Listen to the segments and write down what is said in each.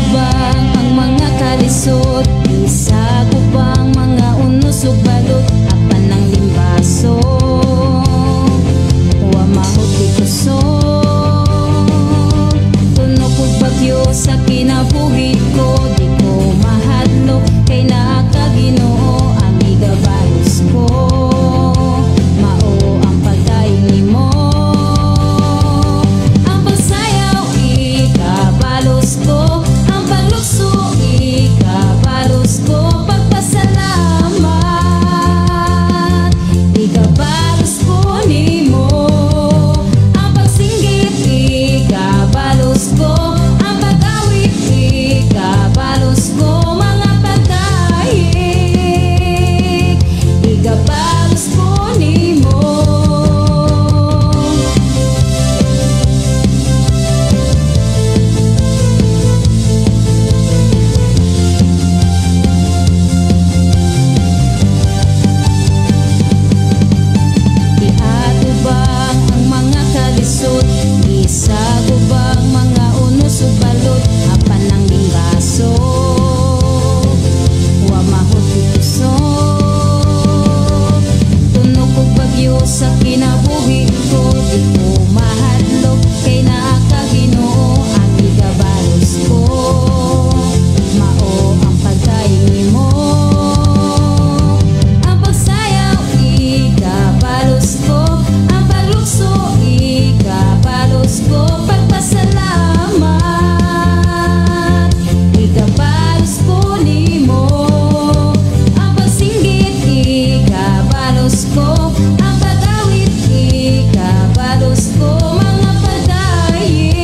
Giatubang ang mga kalisod, gisagupang mga unos ug balot, apan ang limbaso wa mahot kusog. Tunok og bagyo sa kinabuhi ko, di ko mahadlok kay naa ka, Ginoo, ang igabalos ko. Mao ang pagdayon nimo. Ang pagsayaw ikabalos ko, ang paglukso ikabalos ko, pagpasalamat ikabalos ko nimo. Ang pagsinggit ikabalos ko, ang pag-awit ikabalos ko, mga pagdayeg ikabalos ko nimo. Giatubang ang mga kalisod, gisagubang mga unos ug balot, apan ang limbaso wa mahot kusog. Tunok og bagyo sa kinabuhi ko, di ko mahadlok kay naa ka, Ginoo, ang igabalos ko. Mao ang pagdayon nimo. Ang pagsayaw ikabalos ko, ang paglukso ikabalos ko, pagpasalamat ikabalos ko nimo. Ang pagsinggit ikabalos ko, ang pag-awit ikabalos ko, mga pagdayeg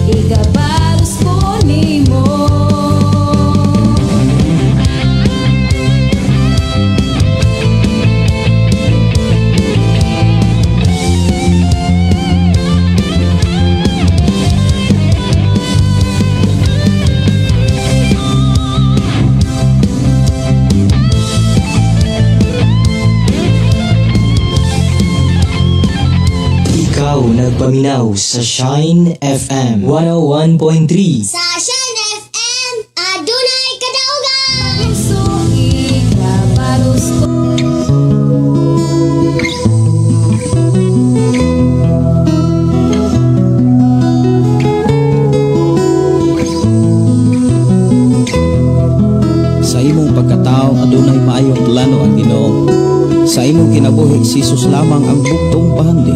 ikabalos ko nimo. Ikaw nagpaminaw sa Shine FM 101.3. Sa Shine FM, adunay kadaugan! Lukso ikabalos ko. Sa imong pagkatao adunay maayong plano ang Ginoo. Sa imong kinabuhi si Jesus lamang ang bugtong pahandi.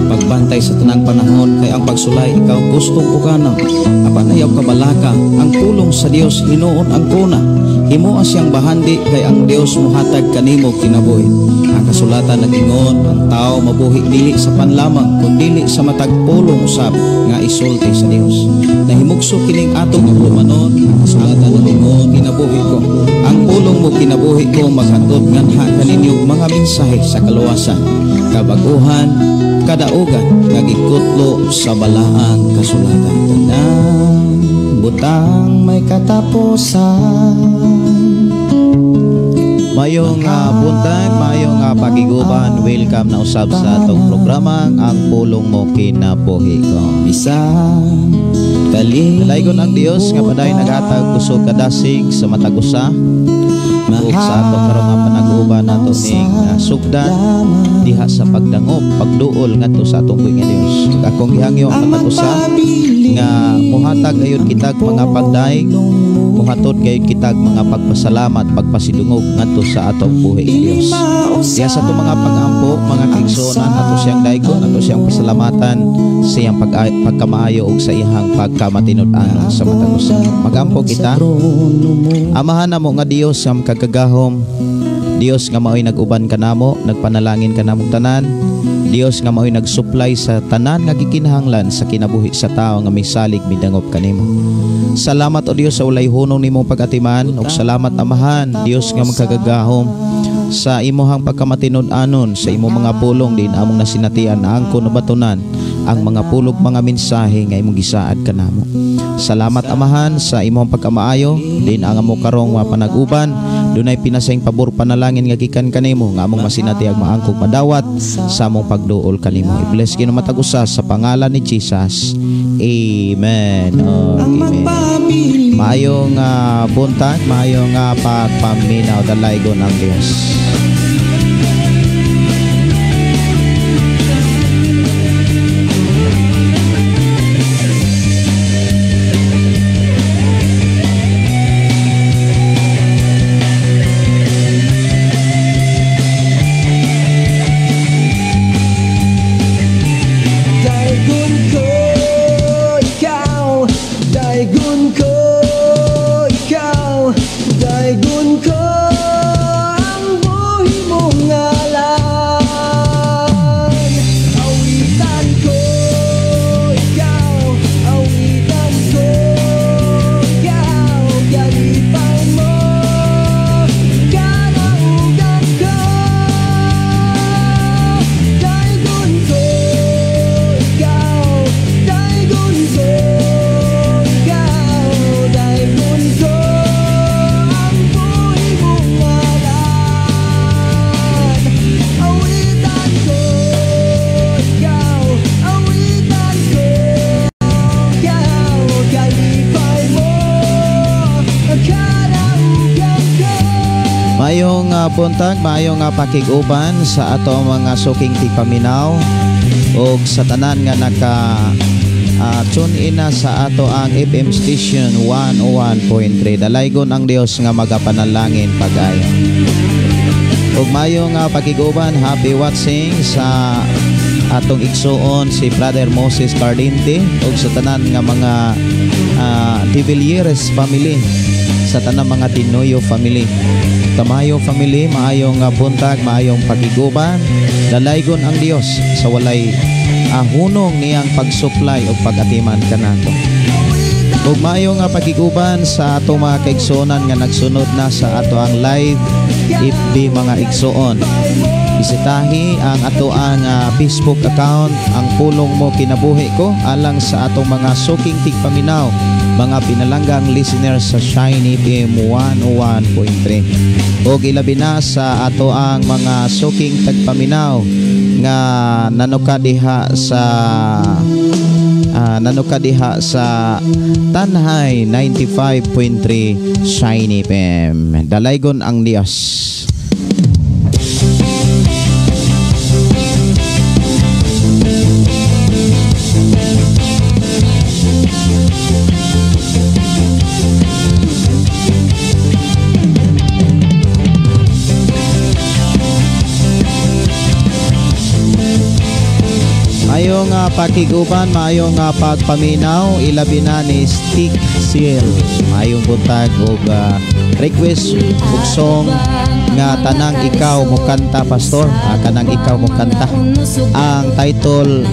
Pagbantay sa tanang panahon kay ang pagsulay ikaw gustong ukanang. Apan ayaw kabalaka ang pulong sa Dios hinuon ang kuna. Himoa siyang bahandi kay ang Dios mohatag kanimo kinabuhi. Ang kasulatan nag-ingon ang tao mabuhi dili sa panlamang kun dili sa matag pulong usab nga isulti sa Dios. Nahimugso kining atong tumanon ang kasulatan nag-ingon kinabuhi ko. Ang pulong mo kinabuhi ko maghatod nganha kaninyo mga mensahe sa kaluwasan, kabaguhan, kadaugan nga gikutlo sa balaang kasulatan. Tanang butang may katapusan. Mayong buntag, mayong pakiguban, welcome na usab sa atong programa Ang Pulong Mo Kinabuhi Ko. Bisan kalibutan. Dalaygon ang Dios nga paday naghatag kusog kadasig sa matag usa ug sa ato karong nga panag-uban nato ning sugdan diha sa pagdangop, pagduol ngadto sa atong buhi nga Dios. Ug akong gihangyo ang matag usa nga mohatag gayud kitag mga pagdaig, mohatod gayud kitag mga pagpasalamat, pagpasidungog ngadto sa atong buhi nga Dios. Diha sa atong mga pag-ampo, mga kaigsuonan, ato siyang daigon, ato siyang pasalamatan sa iyang pagkamaayo ug sa iyang pagkamatinud-anon sa matag usa. Mag-ampo kita. Amahan namo nga Dios nga makagagahom, Dios nga maoy nag-uban kanamo, nagpanalangin kanamong tanan, Dios nga maoy nagsupply sa tanan nga gikinahanglan sa kinabuhi sa tawo nga misalig midangop kanimo. Salamat o Dios sa walay hunong nimong pag-atiman ug salamat Amahan Dios nga makagagahom sa imuhang pagkamatinud-anon sa imong mga pulong din among nasinatian na angkon nabatunan ang mga pulog mga mensahe nga imong gisaad kanamo. Salamat Amahan sa imong pagkamaayo din ang amo karong mapanag-uban. Dunay pinasayng pabor panalangin nga gikan kanimo nga among masinatiag maangkog madawat sa among pagduol kanimo. I-bless Ginoo matag usa sa pangalan ni Jesus. Amen. Oh, amen. Maayong buntag, maayong pagpaminaw, dalaygon ang Dios. Maayong buntag, maayong pakig-uban sa ato mga suking tigpaminaw og sa tanan nga naka tune in na sa ato ang FM station 101.3. Dalaygon ang Dios nga magapanalangin pag-ayo. Og maayong pakig-uban, happy watching sa atong igsuon si Brother Moses Cardinte og sa tanan nga mga De Villieres family, sa tanang mga Tinoyo family, Tamayo family, maayong buntag, maayong pagiguban. Dalaygon ang Dios sa walay ahunong niyang pagsuplay o pag-atiman kanato. Ug maayong pagiguban sa atong mga kaigsuonan nga nagsunod na sa ato ang live FB mga igsuon. Bisitahi ang ato ang Facebook account, ang Pulong Mo Kinabuhi Ko, alang sa atong mga suking tigpaminaw, mga pinalanggang listeners sa Shine FM 101.3. Og ilabi na sa ato ang mga suking tagpaminaw nga nanuka diha sa Tanhay 95.3 Shine FM. Dalaygon ang Dios. Maayong pakiguban, maayong pagpaminaw, ilabi na ni Stick Seal. Maayong buntag og request og song nga tanang ikaw mokanta, pastor. Kanang ikaw mokanta. Ang title,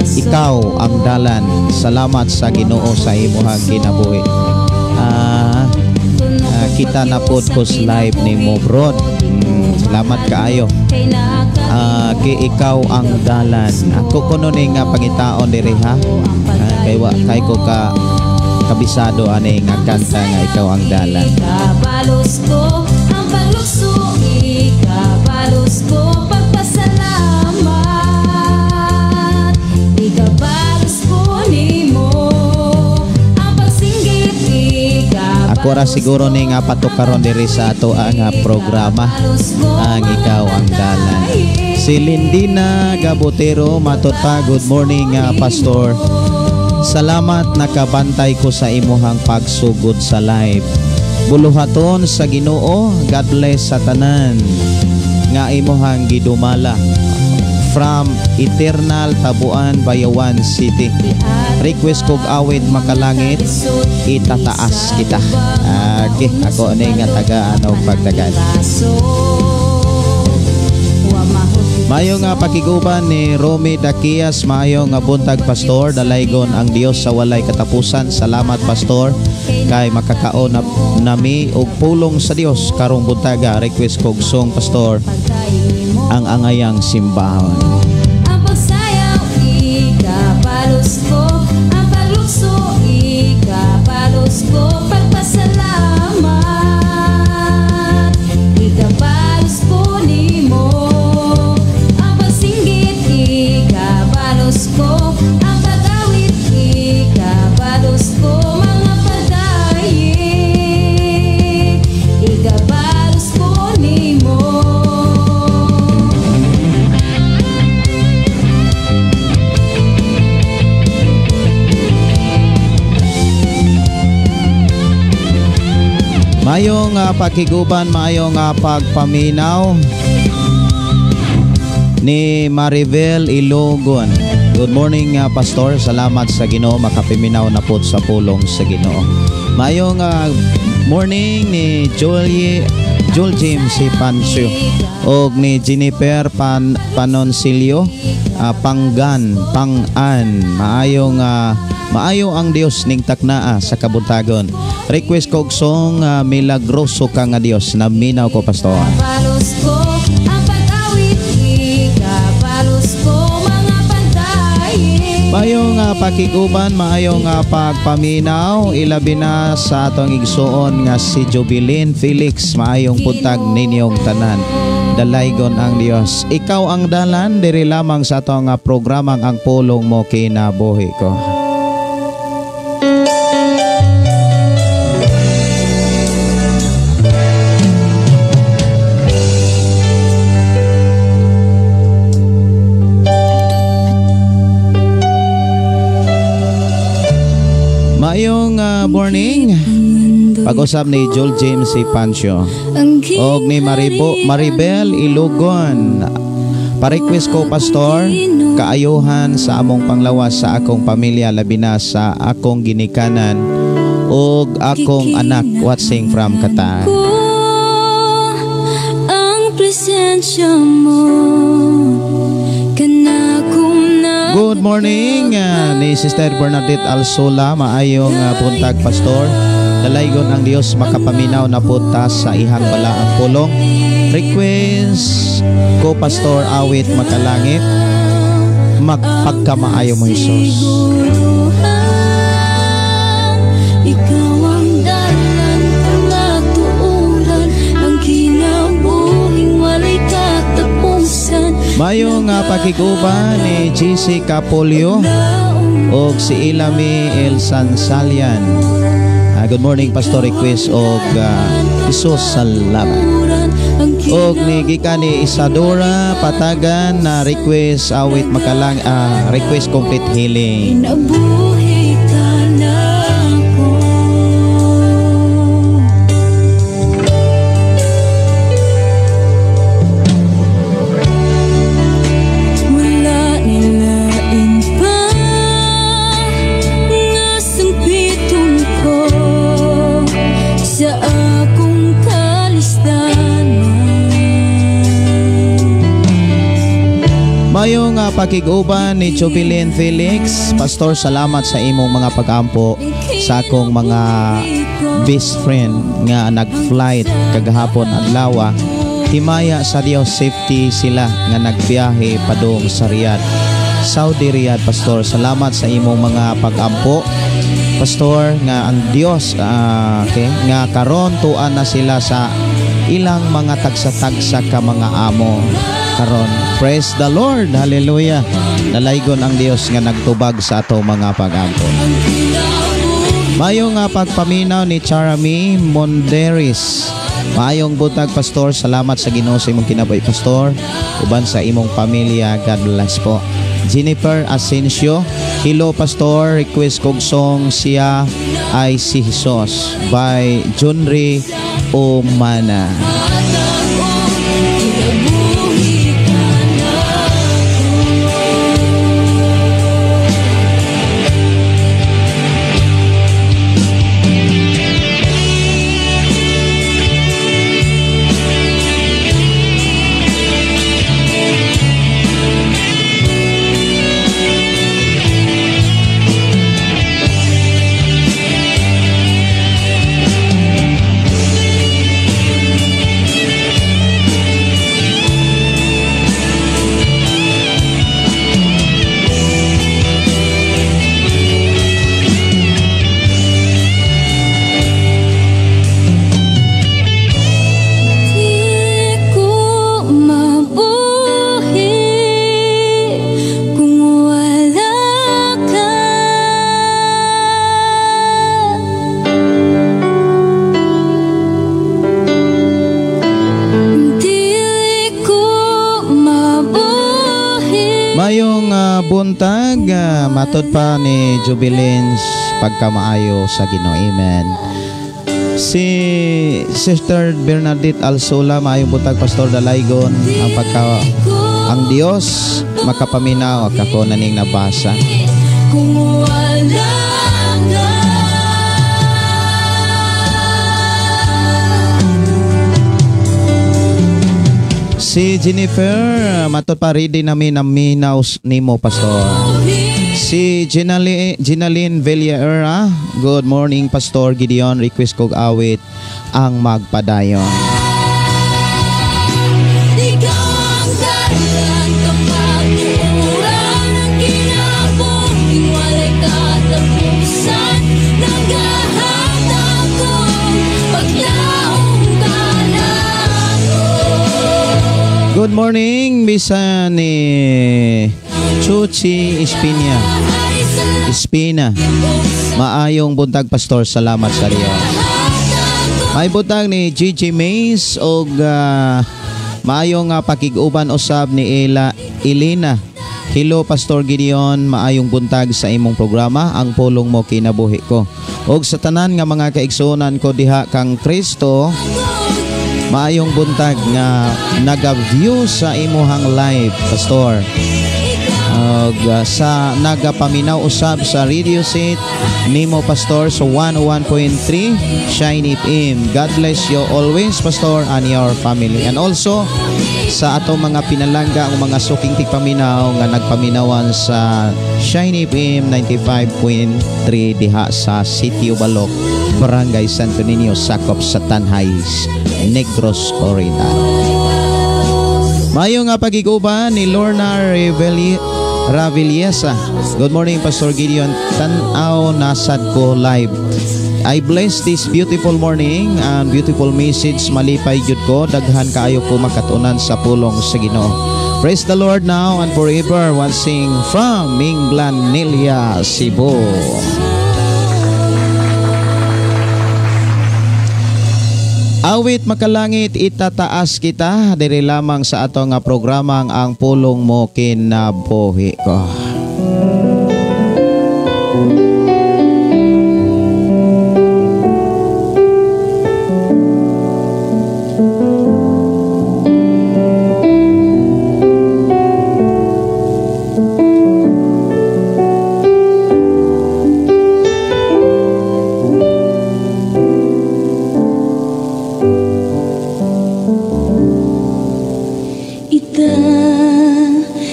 Ikaw ang Dalan. Salamat sa Ginoo sa imuhang kinabuhi. Kita na pod ko live ni mo, bro. Salamat kaayo. Kay ikaw ang dalan. Ako kuno ni nga pangitaon diri ha. Kay wa kay ko ka kabisado ani nga kanta nga ikaw ang dalan. Ikabalos ko ang paglukso, ikabalos ko pagpasalamat. Ikabalos ko nimo ang pagsinggit, ikabalos. Ako ra siguro ni nga patukaron diri sa ato ang programa ang ikaw ang dalan. Si Lindina Gabotero matot pa, good morning pastor. Salamat nakabantay ko sa imuhang pagsugod sa live. Buluhaton sa Ginoo, God bless sa tanan nga imuhang gidumala. From Eternal Tabuan, Bayawan City. Request kog awit makalangit, itataas kita. Okay, ako ni nga taga ano pagtagal. Maayong pakiguban ni Romy Dakias, maayong buntag pastor, dalaygon ang Dios sa walay katapusan. Salamat pastor kay makakaon na nami og pulong sa Dios karong buntaga. Request kog song pastor, ang angayang simbahon. Ang pagsayaw ikabalos ko, ang paglukso ikabalos ko, pagpasalamat. Maayong pakiguban, maayong pagpaminaw ni Maribel Ilogon. Good morning, Pastor. Salamat sa Ginoo, makapiminaw na po sa pulong sa Ginoo. Maayong morning ni Julie Jul James si Pancio og ni Jennifer Panoncillo Panggan Pangan. Maayong maayo ang Dios ning taknaa sa kabuntagon. Request ko og song Milagroso ka nga Dios. Naminaw ko, Pastor. Kabalos ko ang pag-awit, ikabalos ko mga pantayin. Maayong pakiguban, maayong pagpaminaw, ilabi na sa atong igsuon nga si Jubilin Felix. Maayong buntag ninyong tanan. Dalaygon ang Dios. Ikaw ang dalan diri lamang sa atong programang Ang Pulong Mo Kinabuhi Ko. Maayong morning. Pag-usap ni Joel James si Pancio og ni Maribel Ilogon. Pa-request ko, Pastor, kaayuhan sa among panglawas sa akong pamilya, labi na sa akong ginikanan og akong anak watching from Qatar. Ang presensya mo. Good morning ni Sister Bernadette Alsola. Maayong buntag, Pastor. Dalaygon ang Dios, makapaminaw na po ta sa ihang balaang pulong. Request ko, Pastor, awit makalangit, magpagkamaayo mo Jesus. Ikaw ang dalan pamatuuran, ang kinabuhing walay katapusan. Maayong pakiguban ni GC Capolio og si Ilami El Sansalian. Good morning, Pastor. Request og Jesus salamat. Og ni gikan ni Isadora Patagan na request awit makalang request complete healing. Kinabuhi ka na ako. Wala nilain pa nga sangpiton ko sa akong kalistanan. Mayong pakiguban ni Jubilin Felix. Pastor, salamat sa imong mga pag-ampo sa akong mga best friend nga nag-flight kagahapon adlaw. Himaya sa Dios, safety sila nga nagbiyahe padung sa Riyadh, Saudi Riyadh. Pastor, salamat sa imong mga pag-ampo. Pastor, nga ang Dios okay, nga karon tuan na sila sa ilang mga tagsa-tagsa ka mga amo karon. Praise the Lord. Hallelujah. Dalaygon ang Dios nga nagtubag sa ato mga pag-ampo. Maayong pagpaminaw ni Charami Monderis. Maayong buntag, Pastor. Salamat sa Ginoo sa imong kinabuhi, Pastor, uban sa imong pamilya. God bless po. Jennifer Asensio. Hello, Pastor. Request kog song Siya Ay Si Jesus by Junri Omana. Buntag, matod pa ni Jubilins, pagkamaayo sa Ginoo. Amen. Si Sister Bernadette Alsola, maayong buntag Pastor Dalaygon, ang pagka ang Dios makapaminaw ako na ning nabasa. Kung wala ka. Si Jennifer, matod pa ready nami naminaw nimo Pastor. Si Ginaline Villaera, good morning Pastor Gideon, request kog awit ang magpadayon. Ikaw ang dahilan kapag tuuran ang kinabuhing walay katapusan, naghahatag kong paglaom ka nako. Good morning, bisa ni Chuchi Espina. Espina. Maayong buntag Pastor, salamat sa Dios. May buntag ni Gigi Mays og maayong pakig-uban usab ni Elena. Hello Pastor Gideon, maayong buntag sa imong programa, ang pulong mo kinabuhi ko. Og sa tanan nga mga kaigsuonan ko diha kang Kristo, maayong buntag nga naga-view sa imuhang live Pastor. Og sa nagapaminaw usab sa radio set nimo Pastor sa 101.3 Shine FM. God bless you always Pastor and your family. And also sa atong mga pinalangga ang mga suking tigpaminaw nga nagpaminawan sa Shine FM 95.3 diha sa Sitio Balok, Barangay Santo Niño, sakop sa Tanjay, Negros Oriental. Mayo nga pagiguban ni Lorna Ravillesa. Good morning Pastor Gideon, tan-aw nasad ko live. I bless this beautiful morning and beautiful message. Malipay jud ko, daghan kaayo ko makatunan sa pulong sa Ginoo. Praise the Lord now and forever. Watching from Minglanilla, Cebu. Awit makalangit, itataas kita diri lamang sa atong programang Ang Pulong Mo Kinabuhi Ko.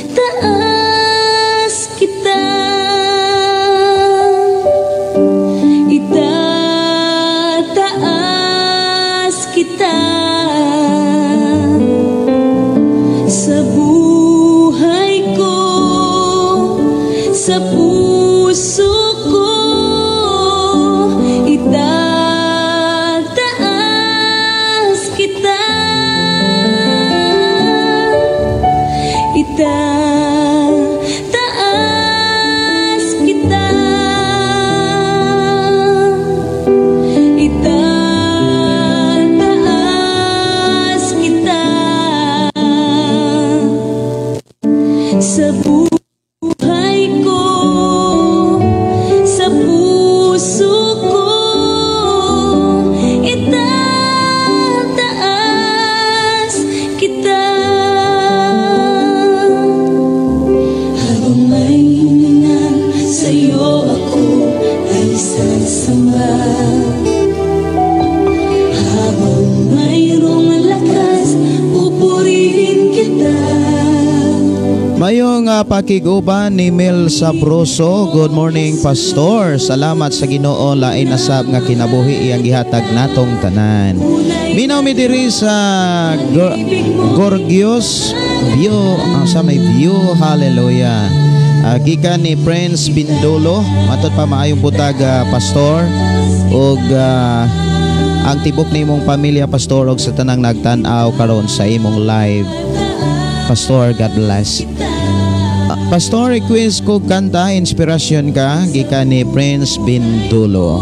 Itataas kita, itataas kita sa buhay ko, sa puso ko, itataas kita. Itataas kita, itataas kita sa buhay ko, sa puso ko, itataas kita. Habang may hininga, sa'yo ako ay sasamba. Habang mayroong lakas, pupurihin kita. Mayong pakiguban ni Mel Sabroso. Good morning Pastor. Salamat sa Ginoo, lain asab nga kinabuhi iyang gihatag natong tanan. Minaw mi diri sa Gorgios View, sa may view, hallelujah. Gikan ni Prince Bindolo, matod pa maayong buntag Pastor ug ang tibok nimong pamilya Pastor ug sa tanang nagtan-aw karon sa imong live. Pastor, God bless. Pastor, request ko kanta, inspirasyon ka, gikan ni Prince Bindulo.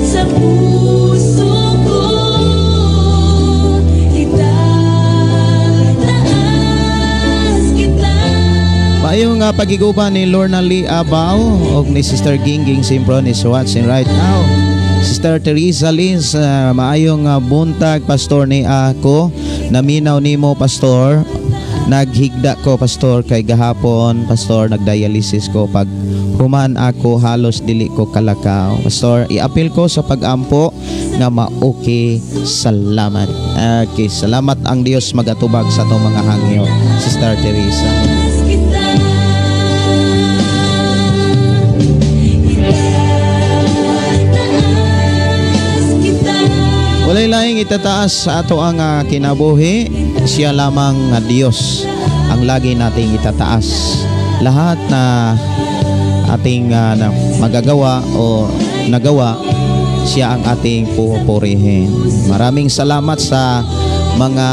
Sa puso ko, itataas kita. Maayong pagiguban ni Lorna Lee Abao og ni Sister Gingging Simpron is watching right now. Sister Teresa Liz, maayong buntag, Pastor, ni ako. Naminaw nimo, Pastor. Naghigda ko, Pastor, kay gahapon, Pastor, nagdialysis ko. Pag human ako, halos dili ko kalakaw. Pastor, iapil ko sa pagampo nga ma-okay. Salamat. Okay, salamat ang Dios magatubag sa atong mga hangyo, Sister Teresa. Kita. Itataas kita. Walay laing itataas sa ato ang kinabuhi, siya lamang nga Dios ang lagi nating itataas. Lahat na ating na magagawa o nagawa, siya ang ating pupurihin. Maraming salamat sa mga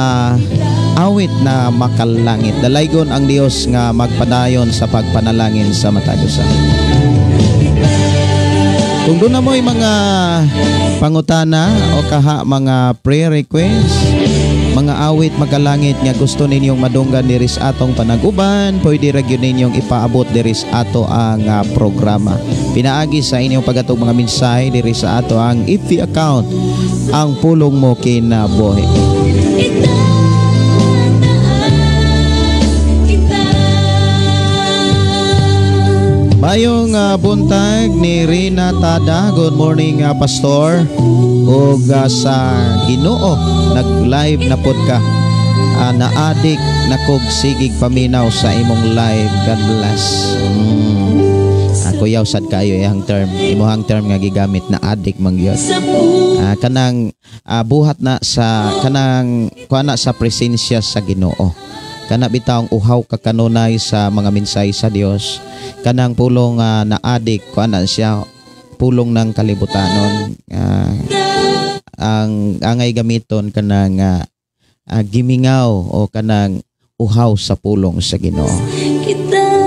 awit na makalangit. Dalaygon ang Dios nga magpadayon sa pagpanalangin sa matag usa. Kung doon na mo'y mga pangutana o kaha mga prayer request, mga awit makalangit nga gusto ninyong madunggan diri sa atong panaguban, pwede ra gyud ninyong ipaabot diri sa ato ang programa. Pinaagi sa inyong pagatog mga mensahe diri sa ato ang FB account, Ang Pulong Mo Kinabuhi. Itataas kita. Mayong buntag ni Rina Tada. Good morning, Pastor. Ug sa Ginoo nag-live na pod ka. Naadik na kog sigig paminaw sa imong live. God bless. Ako yaw sad kayo iyang term, imuhang term nga gigamit na adik man gyud. Sa puso. Kanang buhat na sa kanang kuha na sa presensya sa Ginoo. Kana bitawng uhaw ka kanunay sa mga mensahe sa Dios. Kanang pulong na adik kuha na siya pulong ng kalibutanon. Ang angay gamiton kanang gimingaw o kanang uhaw sa pulong sa Ginoo. Kita.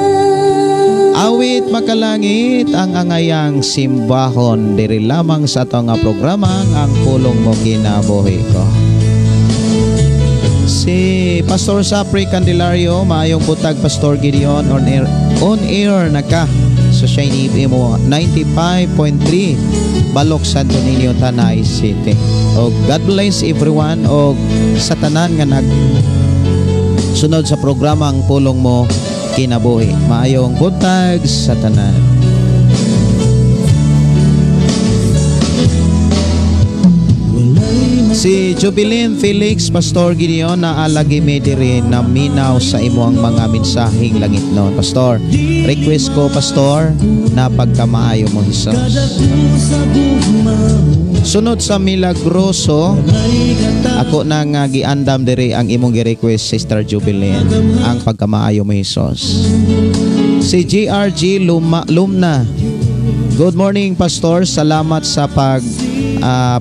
Awit makalangit ang angayang simbahon diri lamang sa atong nga programa Ang Pulong Mo Kinabuhi Ko. Si Pastor Sapri Candelario, maayong buntag, Pastor Gideon, on air na ka sa Shiny FM 95.3 Balok, Santo Niño, Tanay City. O God bless everyone o sa tanan nga nag sunod sa programa Ang Pulong Mo Kinabuhi. Maayong buntag sa tanan. Si Jubilin Felix, Pastor Gideon, na alagi mi diri na minaw sa imuang mga mensaheng langit noon. Pastor, request ko, Pastor, na pagkamaayo mo, Jesus. Sunod sa Milagroso, ako na nga giandam diri ang imong gi-request, Sister Jubilin, ang pagkamaayo mo, Jesus. Si GRG Lumna, good morning, Pastor. Salamat sa pag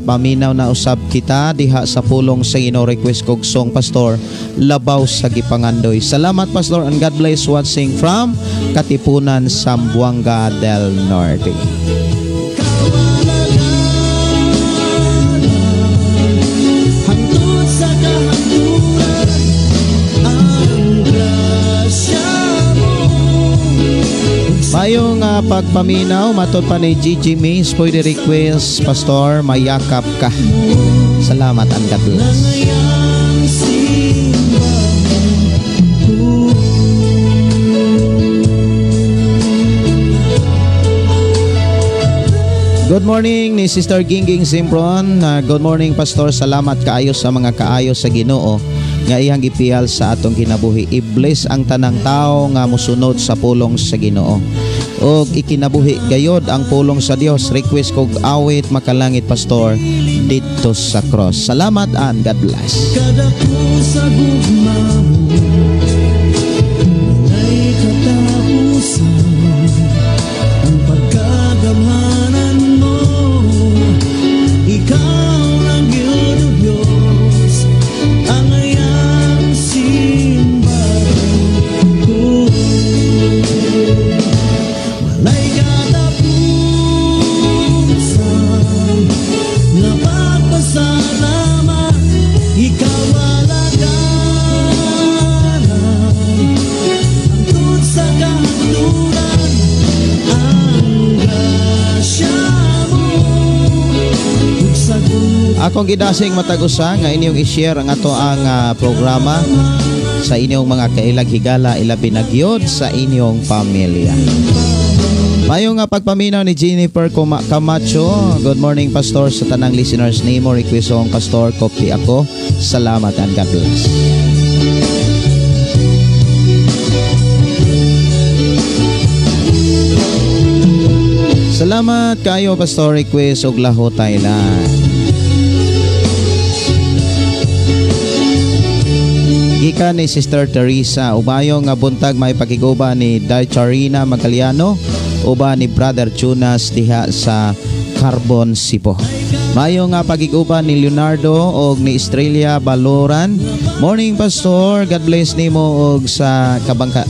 paminaw na usab kita diha sa pulong sa Ginoo. Request kog song, Pastor, Labaw sa Gipangandoy. Salamat, Pastor, and God bless, watching from Katipunan, Zamboanga del Norte. Hangtod sa kahangturan ang grasya mo. Mayong pagpaminaw, matod pa ni Gigi Mays, pwede request, Pastor, Mayakap Ka. Salamat and God bless. Ngayang simbahon ko. Good morning ni Sister Gingging Simbron. Good morning, Pastor. Salamat kaayo sa mga kaayo sa Ginoo nga iyang gipiyal sa atong kinabuhi. I-bless ang tanang tao nga mosunod sa pulong sa Ginoo. Og ikinabuhi gayod ang pulong sa Dios. Request kog awit makalangit, Pastor, dito sa cross. Salamat and God bless. Kada ko sa gugma mo, walay katapusan ang pagkagamhanan mo. Ikaw lang gyud, O Dios, ang ayang simbahon ko. Walay katapusan nga pagpasalamat, ikaw alagaran. Akong gidasig matag usa nga inyong i-share ang ato ang programa sa inyong mga kailag higala, ilabi na gyud sa inyong pamilya. Mayo nga pagpaminaw ni Jennifer Camacho. Good morning, Pastor, sa tanang listeners nimo. Request song, Pastor, copy ako. Salamat and God bless. Salamat kayo, Pastor. Request og Laho, Thailand. Gikan ni Sister Teresa. Umayo nga buntag may pakiguba ni Charina Magaliano uban ni Brother Jonas diha sa Carbon Cebu. Mayo nga pagiguban ni Leonardo og ni Estrella Baloran. Morning, Pastor. God bless nimo og sa kabangka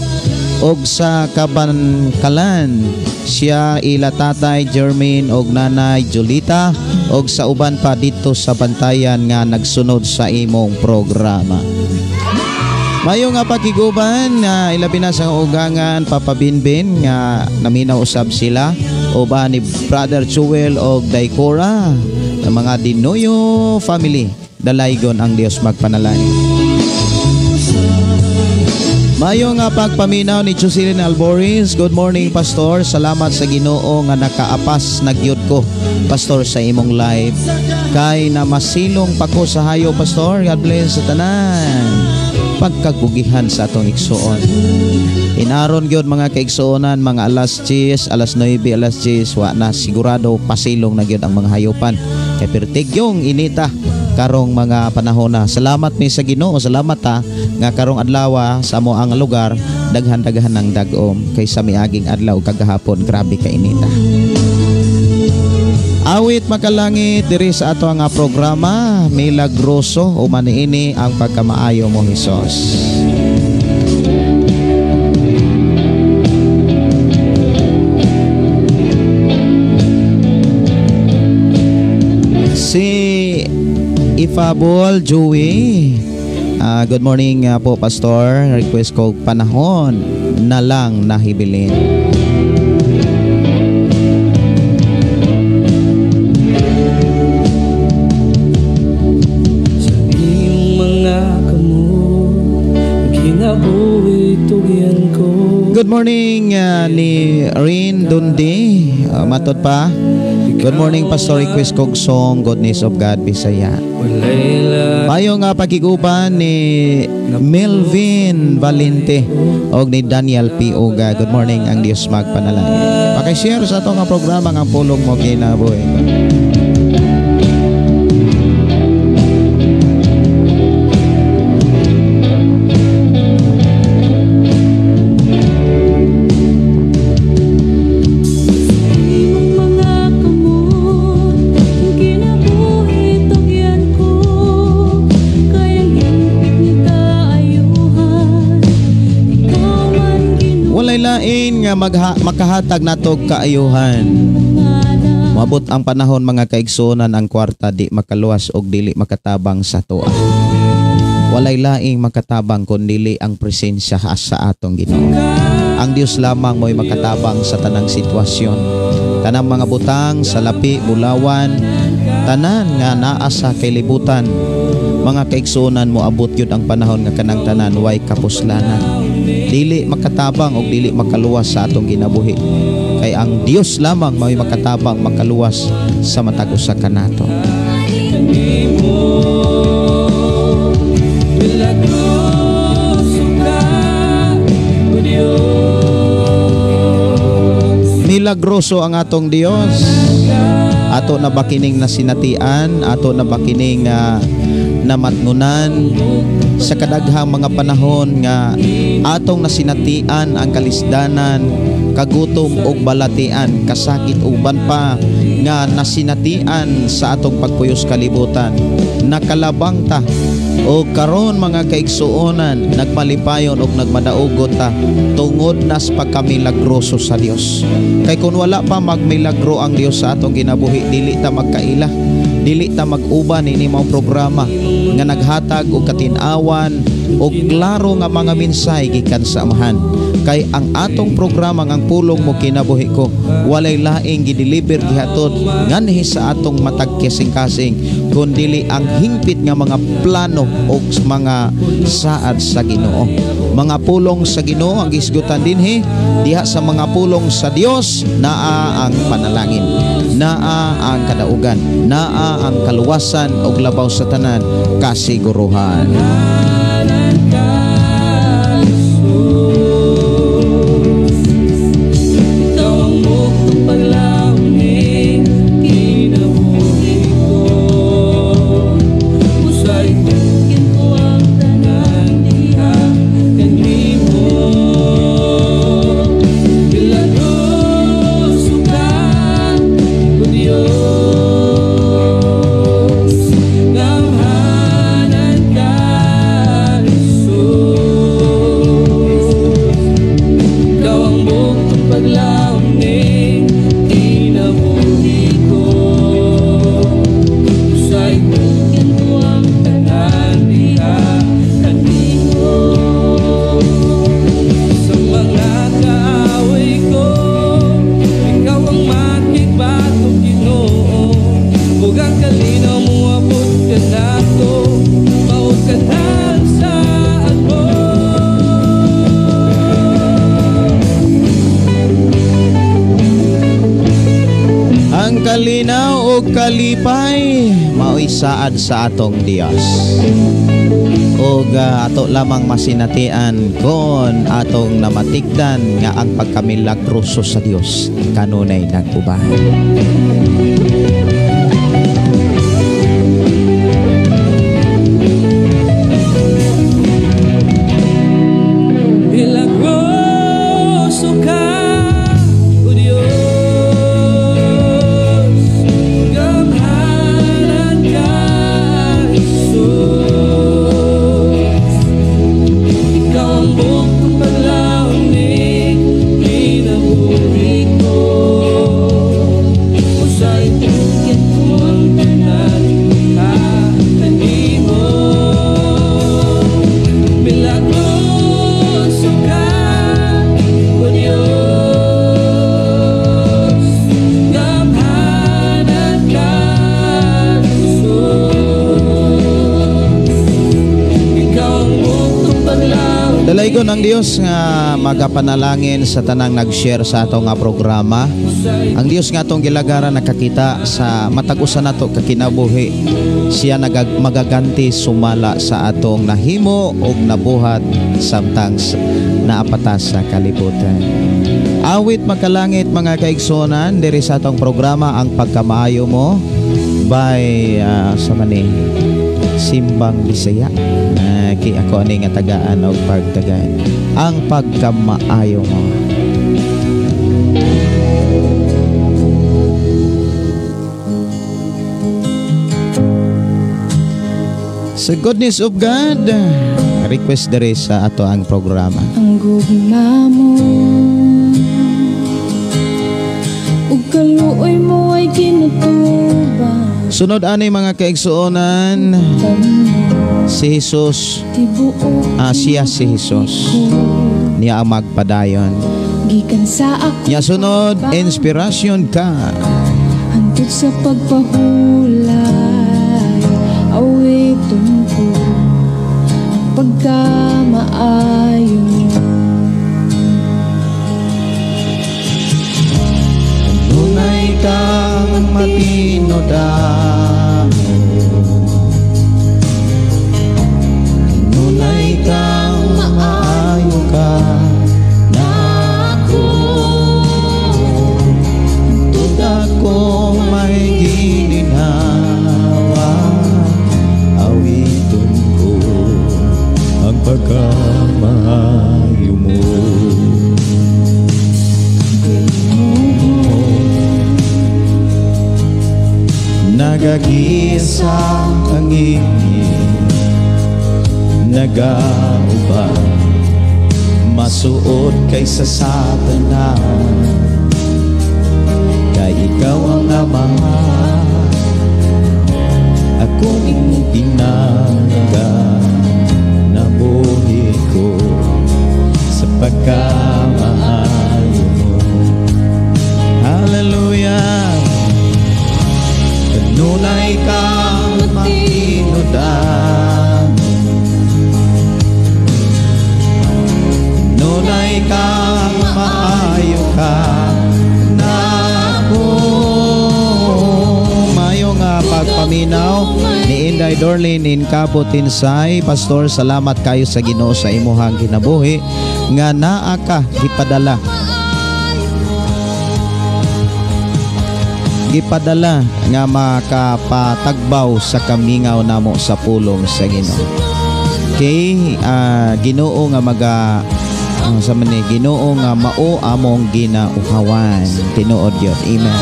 og sa kabankalan. Siya ila tatay Jermaine og nanay Julita og sa uban pa dito sa Bantayan nga nagsunod sa imong programa. Mayo nga pakiguban nga ilabi na sa ugangan Papa Binbin nga naminaw usab sila uban ni Brother Joel og Daikora ng mga Dinoyo family. Dalaygon ang Dios magpanalangin. Mayo nga pagpaminaw ni Jocelyn Alboris. Good morning, Pastor. Salamat sa Ginoo nga nakaapas na gyud ko, Pastor, sa imong live. Kay na masilong pa ko sa hayo, Pastor. God bless sa tanan. Pagkagugihan sa atong igsuon. Inaron gyud mga kaigsuonan, mga alas 10, alas 9, alas 10, wa na sigurado pasilong na gyud ang mga hayopan. Kay pertigyong inita karong mga panahon na. Salamat mi sa Ginoo, salamat ta nga karong adlaw sa amo ang lugar daghan-daghan ng dag-om kaysa miaging adlaw kagahapon, grabe ka inita. Awit makalangit diri sa ato nga programa Milagroso uman niini ang pagkamaayo mo Hesus. Si Ifabol Joey. Good morning po, Pastor. Request ko panahon na lang nahibilin. Sa iyong mga kamot, kinabuhi tugyan ko. Good morning ni Rin Dundi. Matod pa. Good morning, Pastor. Request kog song Goodness of God Bisaya. Mayo nga pakiguban ni Melvin Valente og ni Daniel P. Oga. Good morning, ang Dios magpanalangin. Paki-share sa ato nga programa nga Pulong Mo Kinabuhi. Nga makahatag natog kaayuhan. Moabot ang panahon mga kaigsuonan, ang kwarta di makaluwas og dili makatabang sa toa. Walay laing makatabang kun dili ang presensya sa atong Ginoo. Ang Dios lamang mo'y makatabang sa tanang sitwasyon. Tanang mga butang, salapi, bulawan, tanan nga naa sa kalibutan. Mga kaigsuonan, moabot gyud ang panahon nga kanang tanan way kapuslanan. Dili makatabang og dili makaluwas sa atong ginabuhi. Kay ang Dios lamang may makatabang, makaluwas sa matag usa kanato. Milagroso ang atong Dios. Ato na bakining nasinatian, ato na bakining namatngunan sa kadaghang mga panahon nga atong nasinatian ang kalisdanan, kagutom og balatian, kasakit uban pa nga nasinatian sa atong pagpuyos kalibutan. Nakalabang ta o karon mga kaigsuonan, nagmalipayon og nagmadaugot ta tungod nas pagkamilagroso sa Dios. Kay kun wala pa magmilagro ang Dios sa atong ginabuhi, dili ta magkaila, dili ta mag-uban ini maong programa nga naghatag og katin-awan og klaro nga mga mensahe gikan sa Amahan. Kay ang atong programa ang pulong mo kinabuhi ko walay laing gideliver gihatod nganhi sa atong matag kasing-kasing kundili ang hingpit nga mga plano o mga saad sa Ginoo. Mga pulong sa Ginoo ang gisgutan dinhi diha sa mga pulong sa Dios naa ang panalangin, naa ang kadaugan, naa ang kaluwasan ug labaw sa tanan kasiguruhan. Kalinaw o kalipay mao'y saad sa atong Dios. Og ato lamang masinatian kon atong namatikdan nga ang pagkamilagroso sa Dios kanunay nag-uban. Milagroso ka, O Diyos, gamhanan ka, Jesus. Ikaw ang buktong paglaon kinabuhi ko. Usay tukit ko ang tanan kanimo. Milagroso ka, O Diyos, gamhanan ka, Jesus. Ikaw ang buktong paglaon. Dalaygon ang Dios nga magapanalangin sa tanang nag-share sa ato nga programa. Ang Dios nga atong gilagaran nakakita sa matag usa nato ka kinabuhi. Siya magaganti sumala sa atong nahimo og nabuhat samtang naapatas sa kalibutan. Awit makalangit mga kaigsuonan diri sa atong programa ang pagkamaayo mo by sa mani Simbang Bisaya. Ki ako ani nga tagaan og pagtagaan ang pagkamaayo mo. Sa goodness of God, request diri sa ato ang programa. Ang gugma mo ug kaluoy mo ay kinatubang. Sunod ani mga kaigsuonan, si Jesus, siya si Jesus, niya ang magpadayon. Gikan sa ako. Niya sunod, inspiration ka. Hantod sa pagpahulay, awiton ko ang pagkamaayo. Dunay kang matinodamo, dunay kang maayo ka nako, hantod ako may gininhawa, awiton ko ang pagkamaayo mo. Nagagisa ang ingin, nagauban, masuot kaysa sa tanan. Kay ikaw ang ama, ako imong pinalaga, nabuhi ko sa Pagkamaayo mo. Hallelujah. Kanunay kang matinudan, kanunay kang maayo ka nako. Mayo nga pagpaminaw ni Inday Dorlin in Cabo Tinsay. Pastor, salamat kayo sa Ginoo sa imuhang kinabuhi nga naa ka gipadala. Gipadala nga makapatagbaw sa kamingaw namo sa pulong sa Ginoo. Okay, Ginoo nga maga sa man ni Ginoo nga mao among ginauhawan. Tinuod yun. Amen.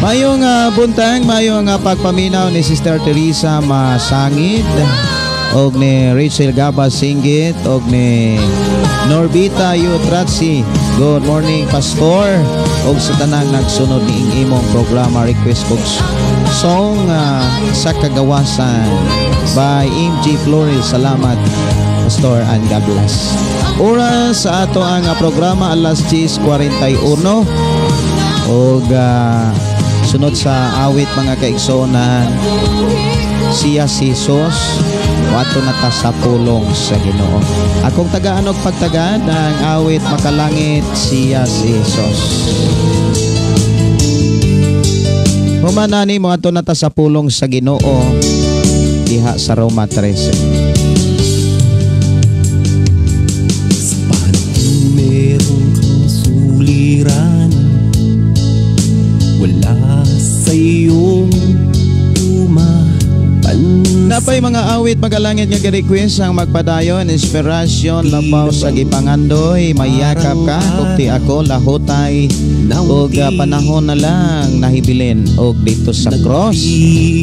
Mayong buntag, mayong pagpaminaw ni Sister Teresa Masangid og ni Rachel Gaba Singgit og ni Norbita Yutratsi. Good morning, Pastor, og sa tanang nagsunod ni imong programa. Request og song sa kagawasan by MG Flores. Salamat, Pastor, and God bless. Oras sa ato ang programa alas 10:41 og sunod sa awit, mga kaigsuonan, siya si Jesus, wato na ta sa pulong sa Ginoo. Akong tagaan og pagtagad ang awit makalangit, siya si Jesus. Human ani mo ato na ta sa pulong sa Ginoo diha sa Roma 13. Sa panahon meron kang suliran, wala sa iyong tumapansin. Napay mga awit magalangit nga gi-request ang magpadayon, inspirasyon labaw sa gipangandoy, mayakap ka, kupti ako, lahotay, og panahon na lang nahibilin og dito sa cross.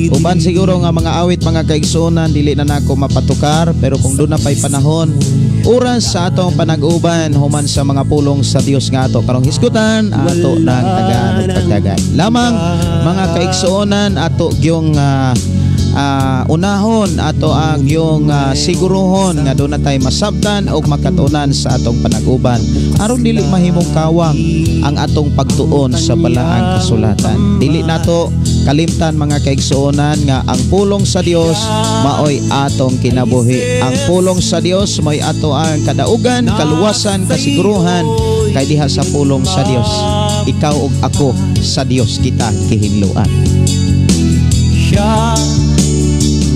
Uban siguro nga mga awit mga kaigsuonan dili na nako mapatukar, pero kung doon na pay panahon, oras sa atong panag-uban human sa mga pulong sa Dios nga ato karong hisgutan, ato nang tagaan og pagdagan. Lamang mga kaigsuonan, ato gyung unahon ato ang yung siguruhon nga doon na tayo masabtan o makatunan sa atong panag-uban aron dili mahimong kawang ang atong pagtuon sa balaang kasulatan. Dili nato kalimtan mga kaigsuonan nga ang pulong sa Dios maoy atong kinabuhi. Ang pulong sa Dios maoy ato ang kadaugan, kaluwasan, kasiguruhan kay diha sa pulong sa Dios ikaw ug ako sa Dios kita gihinloan. Siya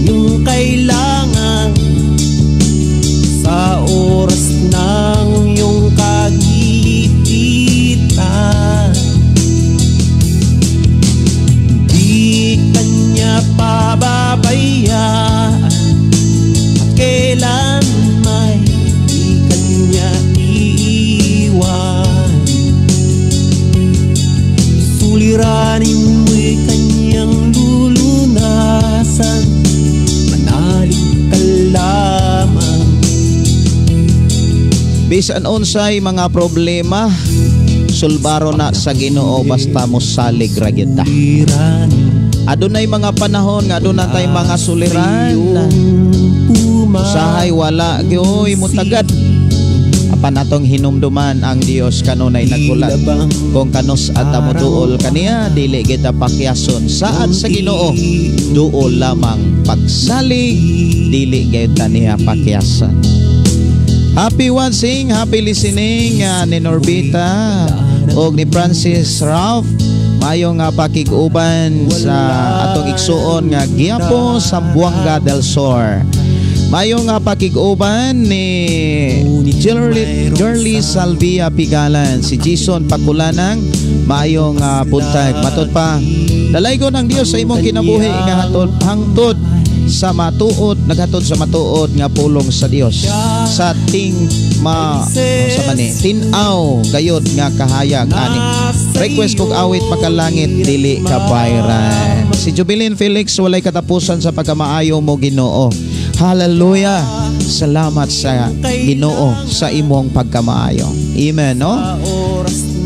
yung kailangan sa oras ng iyong kagipitan. Di kanya pababayaan at kailan may di kanya iiwan. Suliranin mo'y kanyang lulunasan, manalig ka lamang. Bisan unsay mga problema, sulbaro na sa Ginoo basta mosalig ra gyud ta. Adunay mga panahon nga aduna tay mga suliran. Usahay wala gyoy mutagad. Apan atong hinumduman ang Dios kanunay naghulat. Kung kanus at moduol kaniya, dili kita pakyason. Saad sa Ginoo, duol lamang pagsalig, dili gyud ta niya pakyasan. Happy watching, happy listening ni Norbita og ni Francis Ralph. Mayo nga pakig-uban sa atong igsuon nga Giapo Zamboanga del Sur. Mayo nga pakig-uban ni Jerly Salvia Pigalan, si Jason Pakulanang. Mayo nga buntag. Matod pa, dalaygon ang Dios sa imong kinabuhi nga hatod hangtod sa matuod, naghatod sa matuod nga pulong sa Dios sa ting ma sa mani tin-aw gayod nga kahayag ani. Request kog awit makalangit dili kabayran. Si Jubilin Felix, walay katapusan sa pagkamaayo mo Ginoo. Hallelujah. Salamat sa Ginoo sa imong pagkamaayo. Amen, no?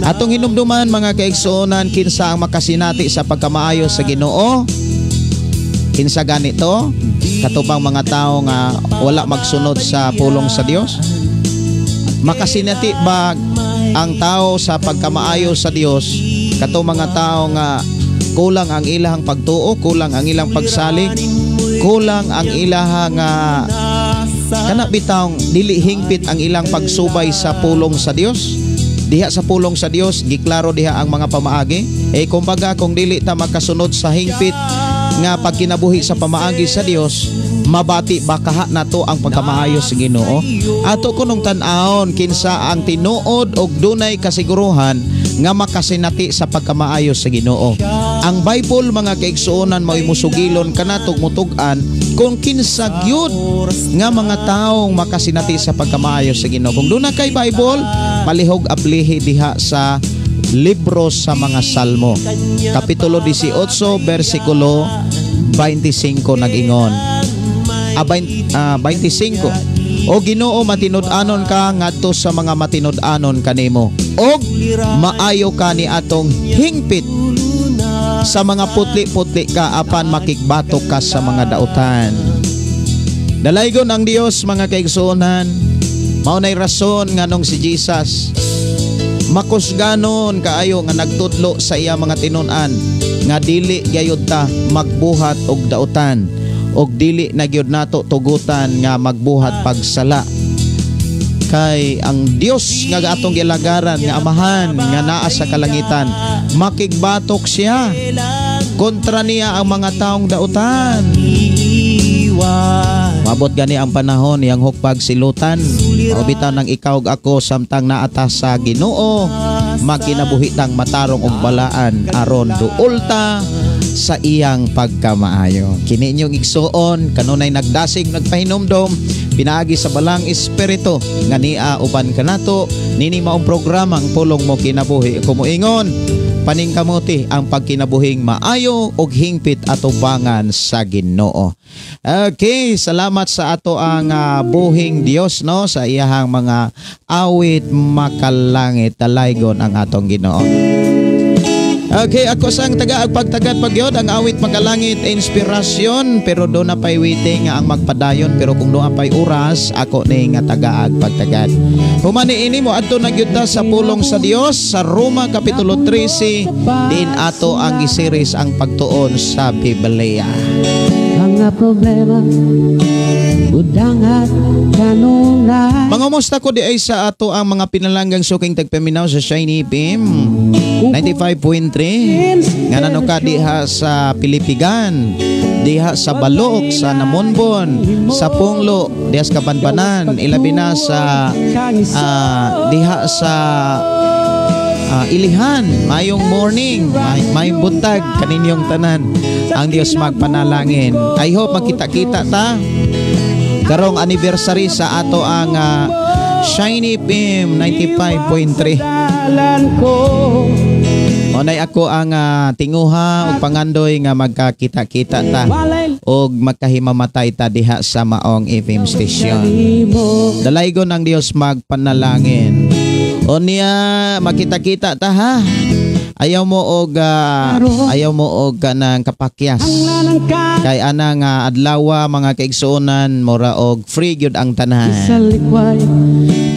Atong hinumduman mga kaigsuonan, kinsa ang makasinati sa pagkamaayo sa Ginoo? Kinsa ganito? Katubang mga tao nga wala magsunod sa pulong sa Dios? Makasinati ba ang tao sa pagkamaayo sa Dios kato mga tao nga kulang ang ilahang pagtuo, kulang ang ilang pagsalig, kulang ang ilahang kana bitawng dili hingpit ang ilang pagsubay sa pulong sa Dios? Diha sa pulong sa Dios giklaro diha ang mga pamaagi. Eh kumbaga kung dili ta makasunod sa hingpit nga pagkinabuhi sa pamaagi sa Dios, mabati ba kaha nato ang pagkamaayo sa Ginoo? Ato kunong tan-awon kinsa ang tinuod og dunay kasiguruhan nga makasinati sa pagkamaayo sa Ginoo. Ang Bible, mga kaigsuonan, mao'y musugilon kanatog mutug-an kung kinsa gyud nga mga taong makasinati sa pagkamaayo sa Ginoo. Kung duna kay Bible, palihog ablihi diha sa libro sa mga Salmo. Kapitulo 18, versikulo 25 nag-ingon. 25. O Ginoo, matinud-anon ka ngadto sa mga matinud-anon kanimo. Og maayo ka ni atong hingpit sa mga putli-putli ka apan makigbatok ka sa mga dautan. Dalaygon ang Dios, mga kaigsuonan. Mao nay rason nganong si Jesus makusganon kaayo nga nagtudlo sa iya mga tinun-an nga dili gayud ta magbuhat og dautan og dili na gyud nato tugutan nga magbuhat pagsala, kay ang Dios nga atong gilagaran nga Amahan nga naa sa kalangitan, makigbatok siya kontra niya ang mga taong dautan. Mabot gani ang panahon yang hukpag silutan. Mao bitaw nang ikaw ug ako samtang naata sa Ginoo, makinabuhi tang matarong og balaan aron duol ta sa iyang pagkamaayo. Kini inyong igsuon kanunay nagdasig, nagpahinumdom pinaagi sa Balang Espiritu nga nia uban kanato nini maong programa, ang Pulong Mo Kinabuhi. Ako moingon, paningkamuti ang pagkinabuhing maayo ug hingpit atubangan sa Ginoo. Okay, salamat sa ato ang buhing Dios, no, sa iyahang mga awit makalangit. Dalaygon ang atong Ginoo. Okay, ako sang taga pagtagad pagyod ang awit makalangit inspirasyon, pero do na pay waiting nga ang magpadayon, pero kung doon pay oras ako ni nga tagaag pagtagad. Humani ini mo adto na gyud ta sa pulong sa Dios sa Roma kapitulo 13, din ato ang giseries ang pagtuon sa Biblia. Mga problema, budang at kanunay. Mangumusta ko di ay sa ato ang mga pinalanggang suking tagpaminaw sa Shiny FM 95.3 nga nano ka diha sa Pilipigan, diha sa Balok, sa Namonbon, sa Punglo, diha sa Kabanbanan, ilabi na sa diha sa Ilihan. Mayong morning, mayong buntag kaninyong tanan. Ang Dios magpanalangin. I hope magkita-kita ta karong anniversary sa ato ang Shiny FM 95.3. Onay ako ang tinguha ug pangandoy nga magkakita-kita ta og magkahimamatay ta diha sa maong FM station. Dalaygon ang Dios magpanalangin. O niya magkita-kita ta ha. Ayaw mo og kanang kapakyas. Kay ana nga adlaw, mga kaigsuonan, mura og free gyud ang tanan.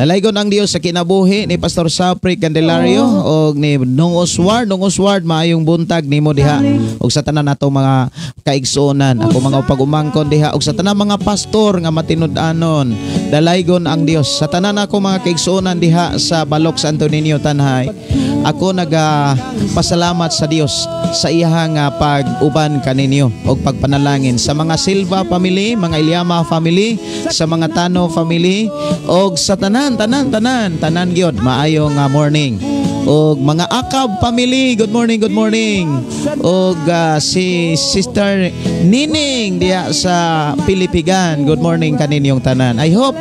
Dalaygon ang Dios sa kinabuhi ni Pastor Sapri Candelario og ni Nung Oswald. Nung Oswald, maayong buntag nimo diha og sa tanan nato mga kaigsuonan, ako mga pag-umangkon diha og sa tanan mga pastor nga matinud-anon. Dalaygon ang Dios sa tanan ako mga kaigsuonan diha sa Balok Santo Niño Tanhay. Ako naga pasalamat sa Dios sa iyahang pag-uban kaninyo og pagpanalangin sa mga Silva family, mga Ilyama family, sa mga Tano family og sa tanan tanan tanan tanan gyud, maayong morning. Og mga Akab family, good morning, good morning. Og si Sister Nining diha sa Pilipigan, good morning kaninyong tanan. I hope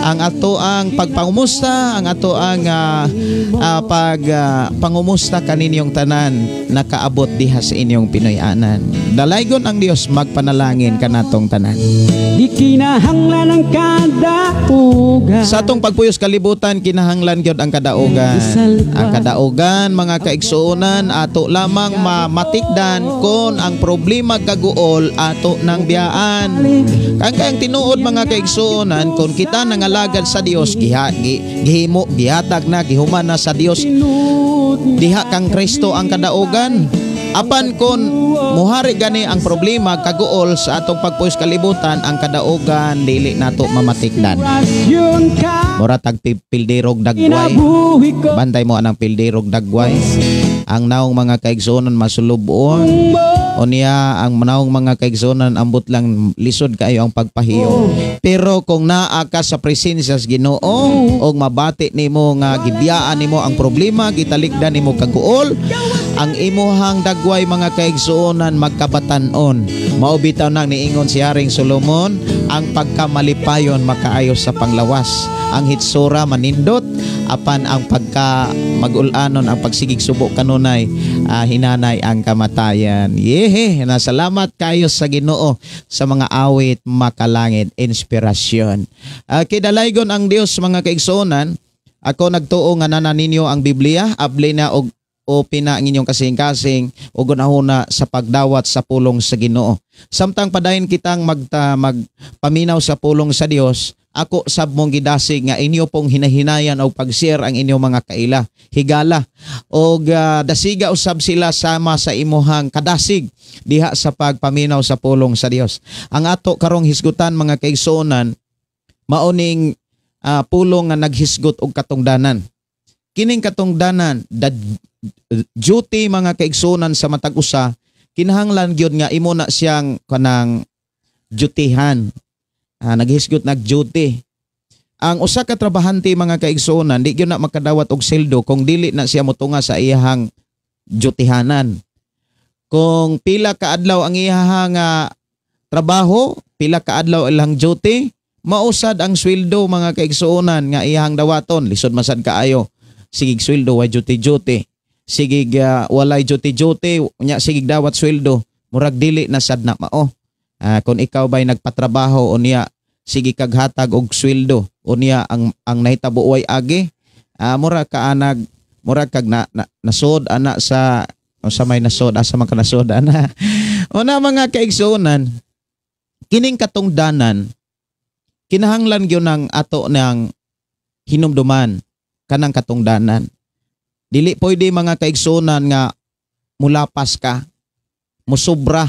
ang ato ang pagpangumusta, ang ato ang pangumusta kaninyong tanan nakaabot diha sa inyong Pinoy-anan. Dalaygon ang Dios, magpanalangin kanatong tanan. Di kinahanglan ang kadaugan. Sa atong pagpuyos kalibutan, kinahanglan gyud ang kadaugan. Ang kadaugan, mga kaigsuonan, ato lamang mamatikdan kon ang problema kaguol ato nang biyaan. Kang kayang tinuod, mga kaigsuonan, kon kita nangalagad sa Dios, giha, gi, gihimo, gihatag na, gihuman na sa Dios diha kang Kristo ang kadaugan. Apan kon muhari gani ang problema kaguol sa atong pagpuyos kalibutan, ang kadaugan dili nato mamatikdan. Rasyon ka. Mura tag pildirog dagway. Kinabuhi ko. Bantay mo anang pildirog dagway. Ang naong, mga kaigsuonan, masulubon. Unya ang naong, mga kaigsuonan, ambot lang lisod kaayo ang pagpahiyo. Pero kung naa ka sa presensya sa Ginoo og mabati nimo nga gibiyaan nimo ang problema, gitalikdan nimo kaguol, ang imuhang dagway, mga kaigsuonan, magkabatan-on. Mao bitaw nang niingon si Haring Solomon, ang pagkamalipayon makaayo sa panglawas. Ang hitsura manindot, apan ang pagka magulanon, ang pagsigig subo kanunay, hinanay ang kamatayan. Yehe, nasalamat kayo sa Ginoo sa mga awit makalangit inspirasyon. Kidalaygon ang Dios, mga kaigsuonan. Ako nagtuo nga nana ninyo ang Biblia, abli na og open na ang inyong kasing-kasing ug gunahuna sa pagdawat sa pulong sa Ginoo. Samtang padayon kitang magpaminaw sa pulong sa Dios, ako sab mong gidasig nga inyo pong hinahinayan og pag-share ang inyong mga kaila, higala og dasiga usab sila sama sa imuhang kadasig diha sa pagpaminaw sa pulong sa Dios. Ang ato karong hisgutan, mga kaigsuonan, mao ning pulong nga naghisgot og katungdanan. Kining katungdanan, the duty, mga kaigsuonan, sa matag usa, kinahanglan gyud nga imo na siyang kanang dutyhan. Naghisgot nag duty. Ang usa ka trabahante, mga kaigsuonan, di gyud na makadawat og sweldo kung dili na siya motunga sa iyahang dutyhanan. Kung pila ka adlaw ang iyahang trabaho, pila ka adlaw ilang duty, mausad ang sweldo, mga kaigsuonan, nga iyahang dawaton. Lisod masad kaayo. Sigig sweldo, way duty duty. Sigig walay duty duty, unya sigig dawat sweldo, murag dili na sad na mao. Kung ikaw ba'y nagpatrabaho, unya sige kag hatag og sweldo, unya ang nahitabo way agi, mura ka anag mura kag na nasod ana sa o sa may nasod asa man ka nasod ana. Una, mga kaigsuonan, kining katungdanan kinahanglan gyud ng ato ng hinumduman kanang katungdanan. Dili pwede, mga kaigsuonan, nga mulapas ka, musobra.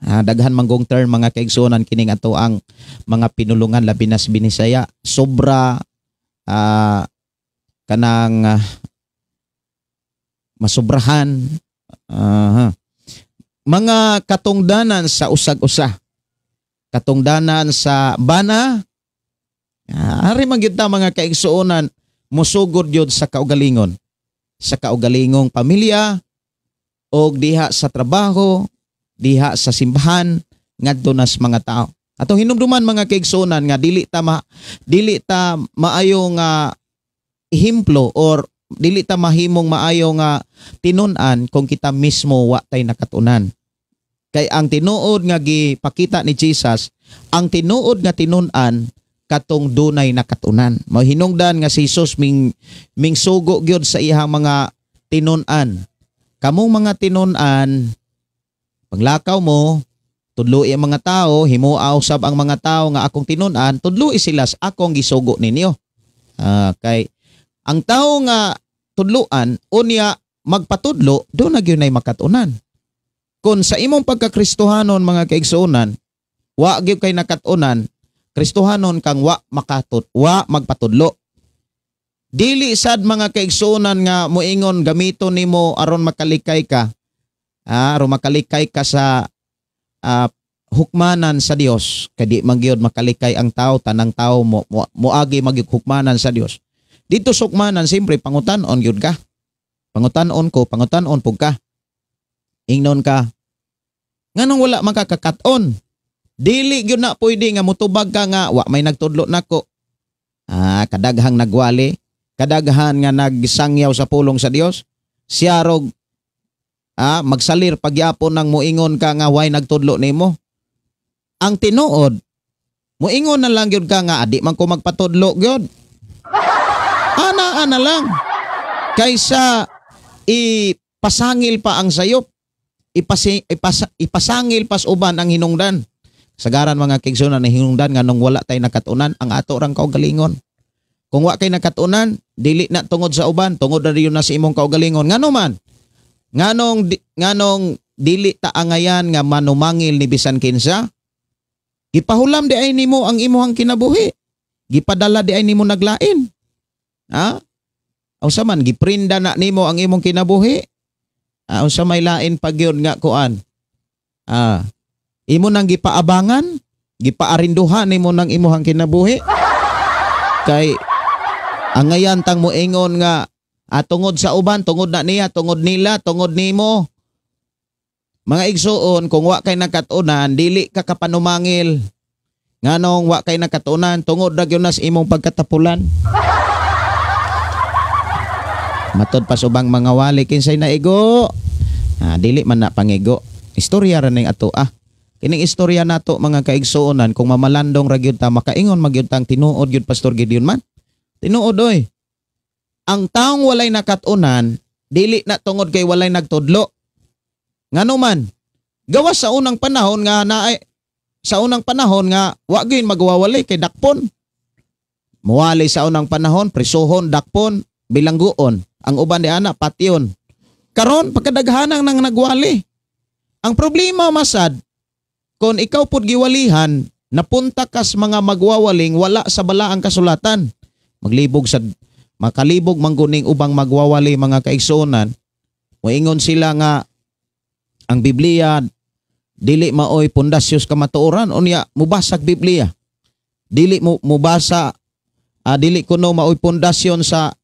Daghan manggong term, mga kaigsuonan, kining ato ang mga pinulungan, labi na sa Binisaya, sobra, kanang masubrahan. Mga katungdanan sa usag-usa, katungdanan sa bana, ari man gyud ta, mga kaigsuonan, musugod gyud sa kaugalingon, sa kaugalingong pamilya og diha sa trabaho, diha sa simbahan, ngadto nas mga tao. Atong hinumduman, mga kaigsuonan, nga dili ta maayo nga ehemplo or dili ta mahimong maayo nga tinun-an kung kita mismo wa tay nakatunan. Kay ang tinuod nga gipakita ni Jesus, ang tinuod nga tinun-an katong dunay nakatunan. Mahinungdan nga si Jesus ming sugo gyud sa iyang mga tinun-an. Kamong mga tinun-an, paglakaw mo, tudloi ang mga tao, himuaw sab ang mga tao nga akong tinun-an, tudloi sila sa akong gisugo ninyo. Kay ang tao nga tudloan unya magpatudlo, do na gyud nay makatunan. Kung sa imong pagkakristohanon, mga kaigsuonan, wa gyud kay nakatunan, Kristohanon kang wa makatut, wa magpatudlo. Dili sad, mga kaigsuonan, nga moingon gamiton nimo aron makalikay ka. Aron makalikay ka sa hukmanan sa Dios, kay di man gyud makalikay ang tao, tanang tao mo moagi magyud hukmanan sa Dios. Dito sa hukmanan, siyempre pangutan-on gyud ka. Pangutan-on ko, pangutan-on pug ka. Ingnon ka, nganong wala makakakat-on? Dili gyud na pwede nga mutubag ka nga wa may nagtudlo nako. Kadaghang nagwali, kadaghan nga nagsangyaw sa pulong sa Dios. Siyarog Magsalir pagyapon nang moingon ka nga way nagtudlo nimo. Ang tinuod, moingon na lang gyud ka nga adi man ko magpatudlo gyud. Ana-ana lang. Kaysa ipasangil pa ang sayop, ipasangil pas uban ang hinungdan. Sagaran mga kaigsuonan ang hinungdan nga nung wala tay nakatunan ang ato rang kaugalingon. Kung wa kay nakatunan, dili na tungod sa uban, tungod na diyon na sa imong kaugalingon. Ngano man? Nganong dili ta angayan nga manumangil ni bisan kinsa? Gipahulam di ay nimo ang imuhang kinabuhi. Gipadala di ay nimo naglain. Ha? Unsa man giprinda na nimo ang imong kinabuhi? Unsa may lain pag yun nga kuan? Imo nang gipaabangan, gipaarinduhan nimo nang imuhang kinabuhi. Kay angayan tang moingon nga tungod sa uban, tungod na niya, tungod nila, tungod nimo. Mga igsuon, kung wa kay nakatunan, dili ka kapanumangil. Nganong wa kay nakatunan, tungod ra gyud na sa imong pagkatapulan. Matod pa subang mga wali, kinsay naigo? Dili man na pangigo. Istorya ra ning ato ah. Kining istorya nato mga kaigsuonan, kung mamalandong ra gyud ta, makaingon magyud tang tinuod gyud Pastor Gideon man. Tinuod oy. Ang taong walay nakatunan, dili na tungod kay walay nagtudlo. Ngano man, gawas sa unang panahon nga naay, sa unang panahon nga wa gyud magwawali kay dakpon. Muwali sa unang panahon, prisuhon, dakpon, bilangguon. Ang uban di ana patyon. Karon pagkadaghanang nang nagwali. Ang problema masad, kon ikaw pud giwalihan, napunta kas mga magwawaling wala sa balaang kasulatan. Maglibog sa makalibog mangguning ubang magwawali mga kaigsuonan. Moingon sila nga ang Biblia dili maoy pundasyon sa kamatuoran, unya mubasag Biblia. Dili mo mubasa, dili kuno maoy pundasyon sa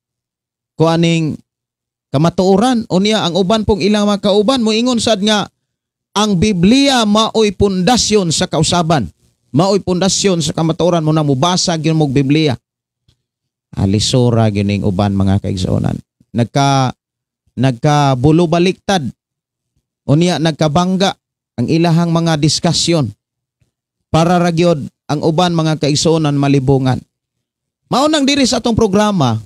kuaning kamatuoran, unya ang uban pong ilang mga kauban moingon sad nga ang Biblia maoy pundasyon sa kausaban, maoy pundasyon sa kamatuoran, mo na mubasag yun mog Biblia. Alisora gining uban mga kaigsuonan. Nagka bulobaliktad. Unya nagkabangga ang ilahang mga diskusyon. Para ra gyud ang uban mga kaigsuonan malibungan. Mao nang diri sa atong programa,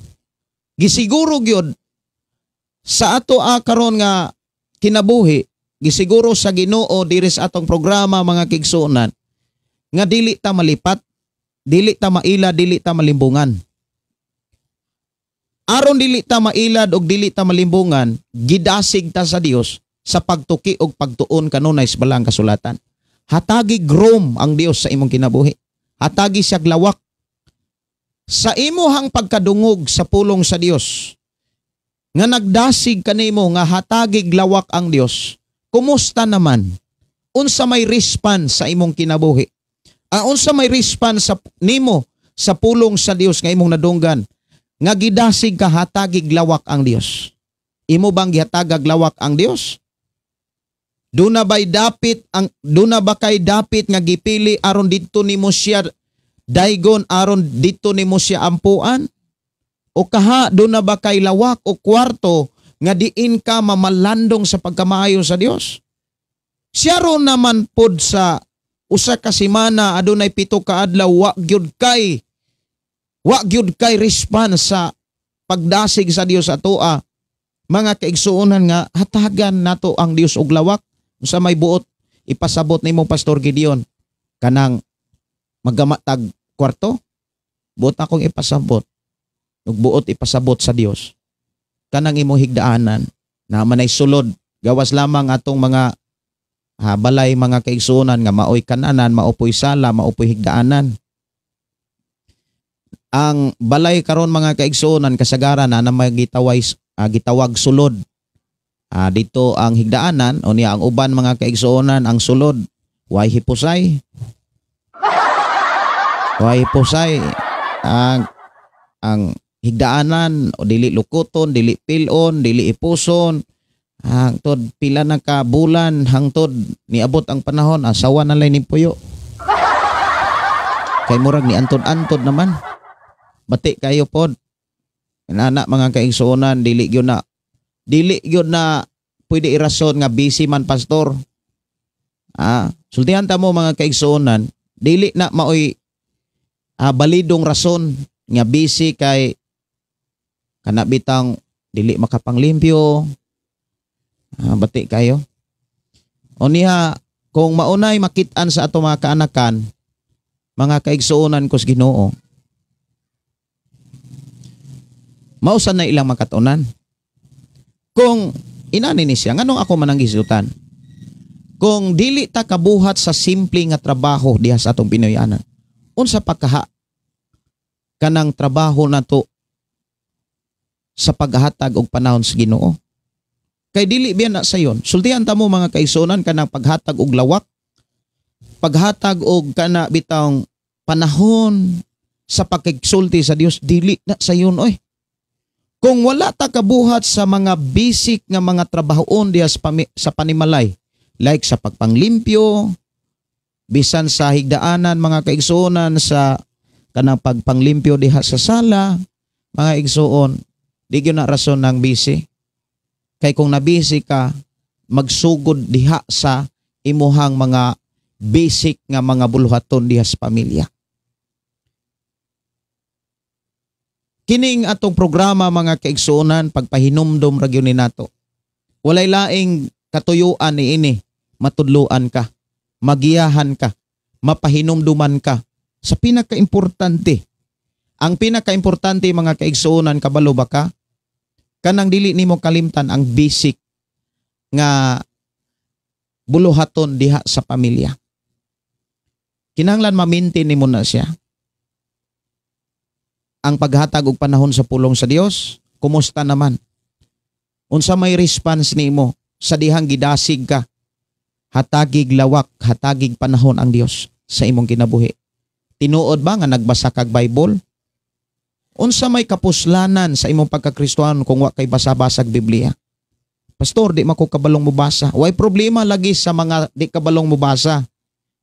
gisiguro gyud sa ato karon nga kinabuhi, gisiguro sa Ginoo diri sa atong programa mga kaigsuonan nga dili ta malipat, dili ta maila, dili ta malimbungan. Aron dili ta mailad og dili ta malimbungan, gidasig ta sa Dios sa pagtuki og pagtuon kanunay sa balaang kasulatan. Hatagi room ang Dios sa imong kinabuhi. Hatagi siya lawak sa imuhang pagkadungog sa pulong sa Dios. Nga nagdasig kanimo nga hatagig lawak ang Dios. Kumusta naman? Unsa may response sa imong kinabuhi? Unsa may response sa nimo sa pulong sa Dios nga imong nadunggan? Nga gidasig ka hatagig lawak ang Dios. Imo bang gihatagag lawak ang Dios? Duna ba'y dapit ang duna ba kay dapit nga gipili aron didto nimo siya daygon, aron didto nimo siya ampuan? O kaha duna ba kay lawak o kwarto nga diin ka mamalandong sa pagkamaayo sa Dios? Siya ron naman pod sa usa ka semana adunay 7 ka adlaw wa gyud kay response sa pagdasig sa Dios atoa. Mga kaigsuonan, nga hatagan nato ang Dios og lawak. Sa may buot ipasabot nimo, Pastor Gideon, kanang maggama tag kwarto, buot akong ipasabot ug buot ipasabot sa Dios kanang imong higdaanan na manay sulod, gawas lamang atong mga balay mga kaigsuonan nga maoy kananan, maopoy sala, maopoy higdaanan. Ang balay karon mga kaigsuonan, kasagaran na magitaway gitawag sulod. Dito ang higdaanan, unya ang uban mga kaigsuonan ang sulod way hipusay, way hipusay. Ang higdaanan o dili lukuton, dili pilon, dili ipuson, hangtod pila na ka bulan, hangtod niabot ang panahon asawa na lay ni puyo kay murag ni antod-antod naman, bati kayo pod. Nana mga kaigsuonan, dili gyud na pwede irason nga busy man, pastor. Sultihan ta mo mga kaigsuonan, dili na maoy balidong rason nga busy kay kana bitang dili makapanglimpyo. Bati kayo. O niya, kung maunay makit-an sa ato mga kaanakan, mga kaigsuonan ko sa Ginoo, mausan na ilang makatunan. Kung inani ni siya, nganong ako man ang gisutan? Kung dili ta kabuhat sa simple nga trabaho diha sa atong Pinoyanan, unsa pa kaha kanang trabaho nato sa paghatag og panahon sa Ginoo? Kay dili biya na sayon. Sultihan ta mo mga kaigsuonan kanang paghatag og lawak, paghatag og kana bitang panahon sa pagkigsulti sa Dios, dili na sayon oy. Kung wala ta kabuhat sa mga basic nga mga trabahoon diha sa panimalay, like sa pagpanglimpyo, bisan sa higdaanan mga kaigsuonan, sa kanang pagpanglimpyo diha sa sala, mga igsuon, di gyud na rason ng busy. Kay kung nabisi ka, magsugod diha sa imuhang mga basic nga mga buluhaton diha sa pamilya. Kining atong programa mga kaigsuonan, pagpahinumdom ra gyud ni nato. Walay laing katuyuan niini, matudluan ka, magiyahan ka, mapahinumduman ka sa pinakaimportante. Ang pinakaimportante mga kaigsuonan, kabalo ba ka? Kanang dili nimo kalimtan ang basic nga buluhaton diha sa pamilya. Kinahanglan ma-maintain nimo na siya. Ang paghatag og panahon sa pulong sa Dios, kumusta naman? Unsa may response nimo sa dihang gidasig ka? Hatagig lawak, hatagig panahon ang Dios sa imong kinabuhi. Tinuod ba nga nagbasa kag Bible? Unsa may kapuslanan sa imong pagkakristohan kung wa kay basa-basag Biblia? Pastor, di man ko kabalong mobasa. Way problema lagi sa mga di kabalong mobasa.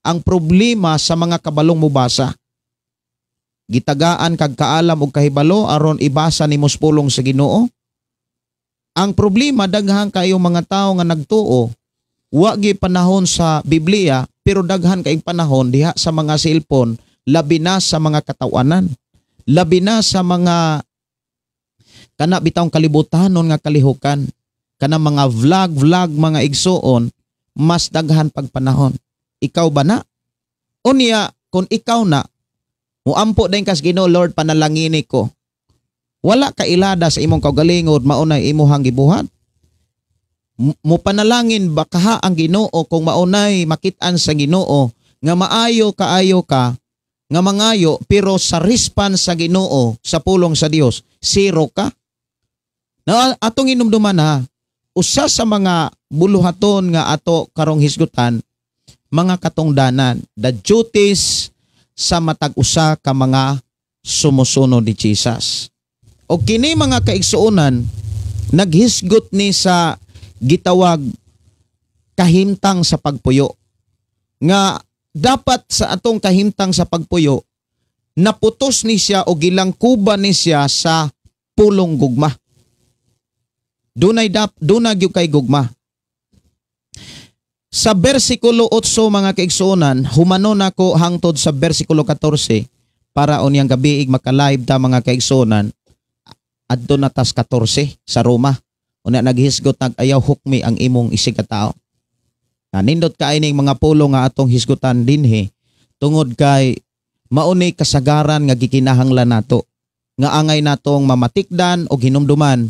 Ang problema sa mga kabalong mobasa, gitagaan kag kaalam og kahibalo aron ibasa nimo pulong sa Ginoo. Ang problema, daghan kayo mga tawo nga nagtuo, wa gi panahon sa Biblia, pero daghan kayong panahon diha sa mga cellphone, labi na sa mga katawanan, labi na sa mga kana bitawng kalibutanon nga kalihukan, kana mga vlog mga igsuon, mas daghan pagpanahon. Ikaw ba na? Unya, kung ikaw na, muampo din kas Ginoo, Lord, panalangini ko. Wala ka ilada sa imong kaugalingod, maunay imuhang gibuhat. Mupanalangin ba kaha ang Ginoo kung maunay makit-an sa Ginoo nga maayo kaayo ka nga mangayo, pero sa response sa Ginoo sa pulong sa Dios, zero ka? Na atong inumduman ha, usa sa mga buluhaton nga ato karong hisgutan, mga katungdanan, the duties sa matag usa ka mga sumusunod ni Jesus. O kini mga kaigsuonan, naghisgot ni sa gitawag kahimtang sa pagpuyo. Nga dapat sa atong kahimtang sa pagpuyo, naputos ni siya o gilangkuban ni siya sa pulong gugma. Dunay gyud kay gugma. Sa bersikulo 8 mga kaigsuonan, humano nako hangtod sa bersikulo 14 para unyang gabi maka-live ta mga kaigsuonan, adto na tas 14 sa Roma. Unya naghisgot nag-ayaw hukmi ang imong isig ka tao. Nindot ka ining mga pulo nga atong hisgutan dinhi tungod kay mauni kasagaran nga gikinahanglan nato nga angay natong mamatikdan og hinumduman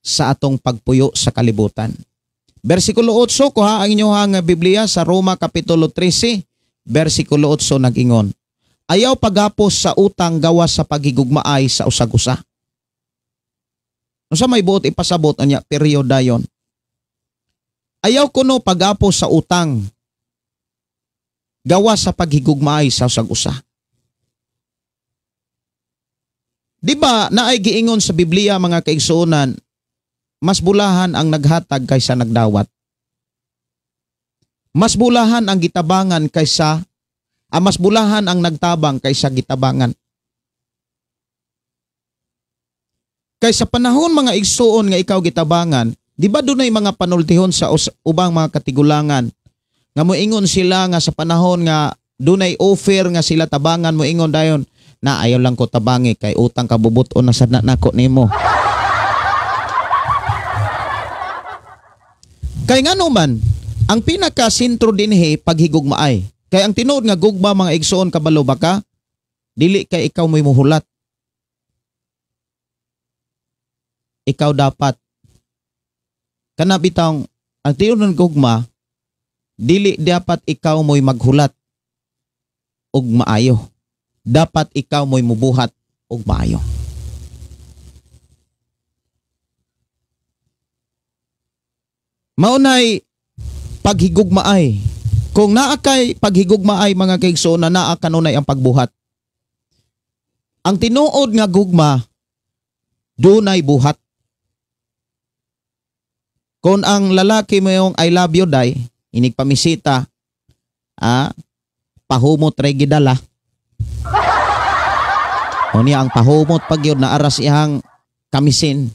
sa atong pagpuyo sa kalibutan. Bersikulo 8, kuha ang inyong Biblia sa Roma Kapitulo 13, bersikulo 8 nag-ingon, ayaw pagapos sa utang gawas sa pagigugmaay sa usag-usa. Unsa may buot ipasabot anya period dayon. Ayaw kuno pagapos sa utang gawas sa paghigugmaay sa usag-usa. Di ba naay giingon sa Biblia mga kaigsuonan, mas bulahan ang naghatag kaysa nagdawat. Mas bulahan ang gitabangan kaysa mas bulahan ang nagtabang kaysa gitabangan. Kaysa panahon mga igsuon nga ikaw gitabangan, Di ba dunay mga panultihon sa ubang mga katigulangan nga moingon sila nga sa panahon nga dunay offer nga sila tabangan, moingon dayon na ayaw lang ko tabangi kay utang kabubuton na sad na nako nimo. Kay ngano man ang pinaka-sentro dinhi paghigugmaay. Kay ang tinuod nga gugma mga igsoon, kabalo ba ka? Dili kay ikaw mo'y muhulat. Ikaw dapat kana bitawng ang tinuod nga gugma, dili dapat ikaw mo'y maghulat og maayo. Dapat ikaw mo'y mubuhat og maayo. Maunay paghigugmaay. Kung naa kay paghigugmaay mga kaigsoon, na naa kanunay ang pagbuhat. Ang tinuod nga gugma dunay buhat. Kung ang lalaki mo yung I love you day, inig pamisita, pahumot ray gidala. O niya ang pahumot pag yun na aras ihang kamisin.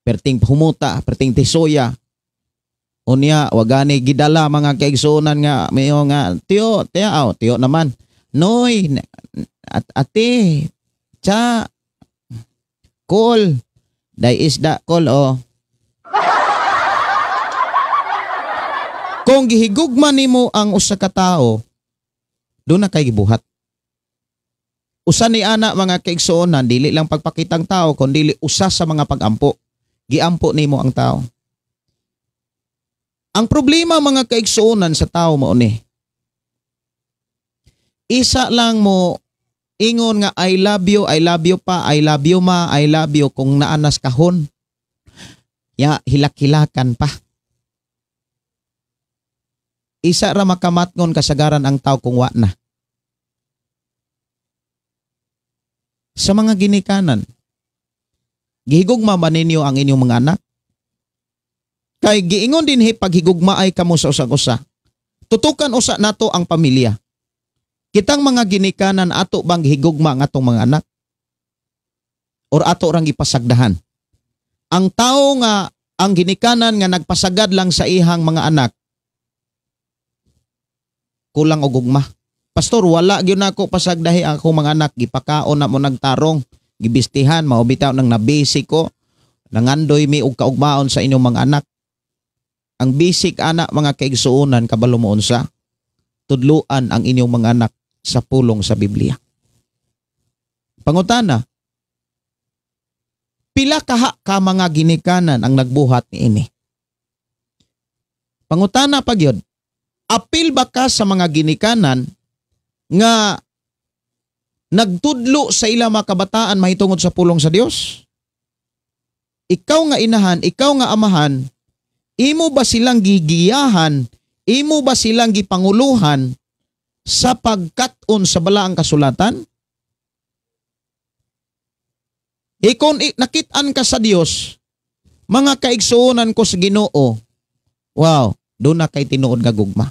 Perting pahumuta, perting tisoya. O niya, wagani gidala mga kaigsunan nga, mayo nga, tiyo, tiyo, oh, tiyo naman. Noy, at ate, tsa, kol, day isda, kol, oh. Kung gihigugma nimo ang usa ka tawo, doon na kay gibuhat. Usa ni ana mga kaigsuonan, dili lang pagpakitang tao, kundi usa sa mga pagampo. Giampo nimo ang tao. Ang problema mga kaigsuonan sa tao mao ni, isa lang mo ingon nga I love you pa, I love you ma, I love you kung naanas kahon. Ya, hilak-hilakan pa. Isa ra makamatngon kasagaran ang tao kung wa na. Sa mga ginikanan, gihigugma ba ninyo ang inyong mga anak? Kay giingon dinhi paghigugma ay kamo sa usag-usa. Tutukan usa nato ang pamilya. Kitang mga ginikanan, ato bang gihigugma ang atong mga anak? Or ato rang gipasagdahan? Ang tao nga ang ginikanan nga nagpasagad lang sa ihang mga anak, kulang og gugma. Pastor, wala gyud nako pasagdahi ang akong mga anak, gipakaon na mo nagtarong, gibistihan, mao bitaw nang nabisi ko, nangandoy mi og kaugmaon sa inyong mga anak. Ang basic anak mga kaigsuonan, kabalo mo unsa, tudluan ang inyong mga anak sa pulong sa Biblia. Pangutana, pila kaha ka mga ginikanan ang nagbuhat niini? Pangutana pa gyud, apil ba ka sa mga ginikanan nga nagtudlo sa ila mga kabataan mahitungod sa pulong sa Dios? Ikaw nga inahan, ikaw nga amahan, imo ba silang gigiyahan, imo ba silang gipanguluhan sa pagkat-on sa balaang kasulatan? E kung nakit-an ka sa Dios, mga kaigsuonan ko sa Ginoo, wow, doon na kay tinuod nga gugma.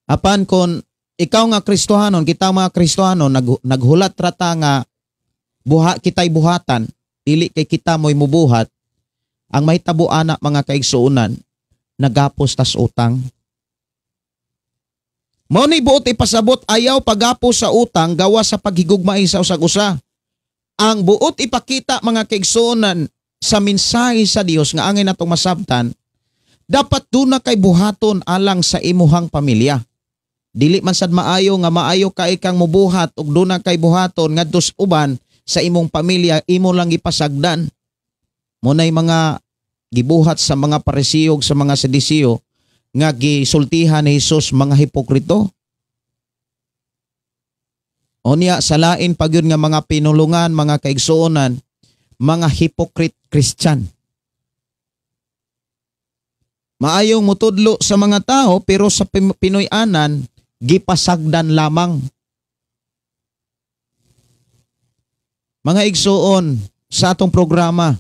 Apan kon ikaw nga Kristohanon, kita mga Kristohanon, naghulat rata nga buha, kita'y buhatan, dili kay kita mo'y mubuhat, ang mahitabo ana mga kaigsuonan, nagapos tas utang. Mao ni buot ipasabot, ayaw pagapos sa utang gawa sa paghigugmaay sa usag-usa. Ang buot ipakita mga kaigsuonan sa mensahe sa Dios nga angay natong masabtan, dapat duna kay buhaton alang sa imuhang pamilya. Dili man sad maayo nga maayo kay kang mubuhat ug duna kay buhaton ngadto sa uban sa imong pamilya, imo lang ipasagdan. Munay mga gibuhat sa mga Pariseo sa mga Sadiseo nga gisultihan ni Hesus mga hipokrito. Unya sa lain pa gyud nga mga pinulungan, mga kaigsuonan, mga hypocrite Christian. Maayong mutudlo sa mga tao pero sa Pinoy-anan gipasagdan lamang. Mga igsuon, sa atong programa,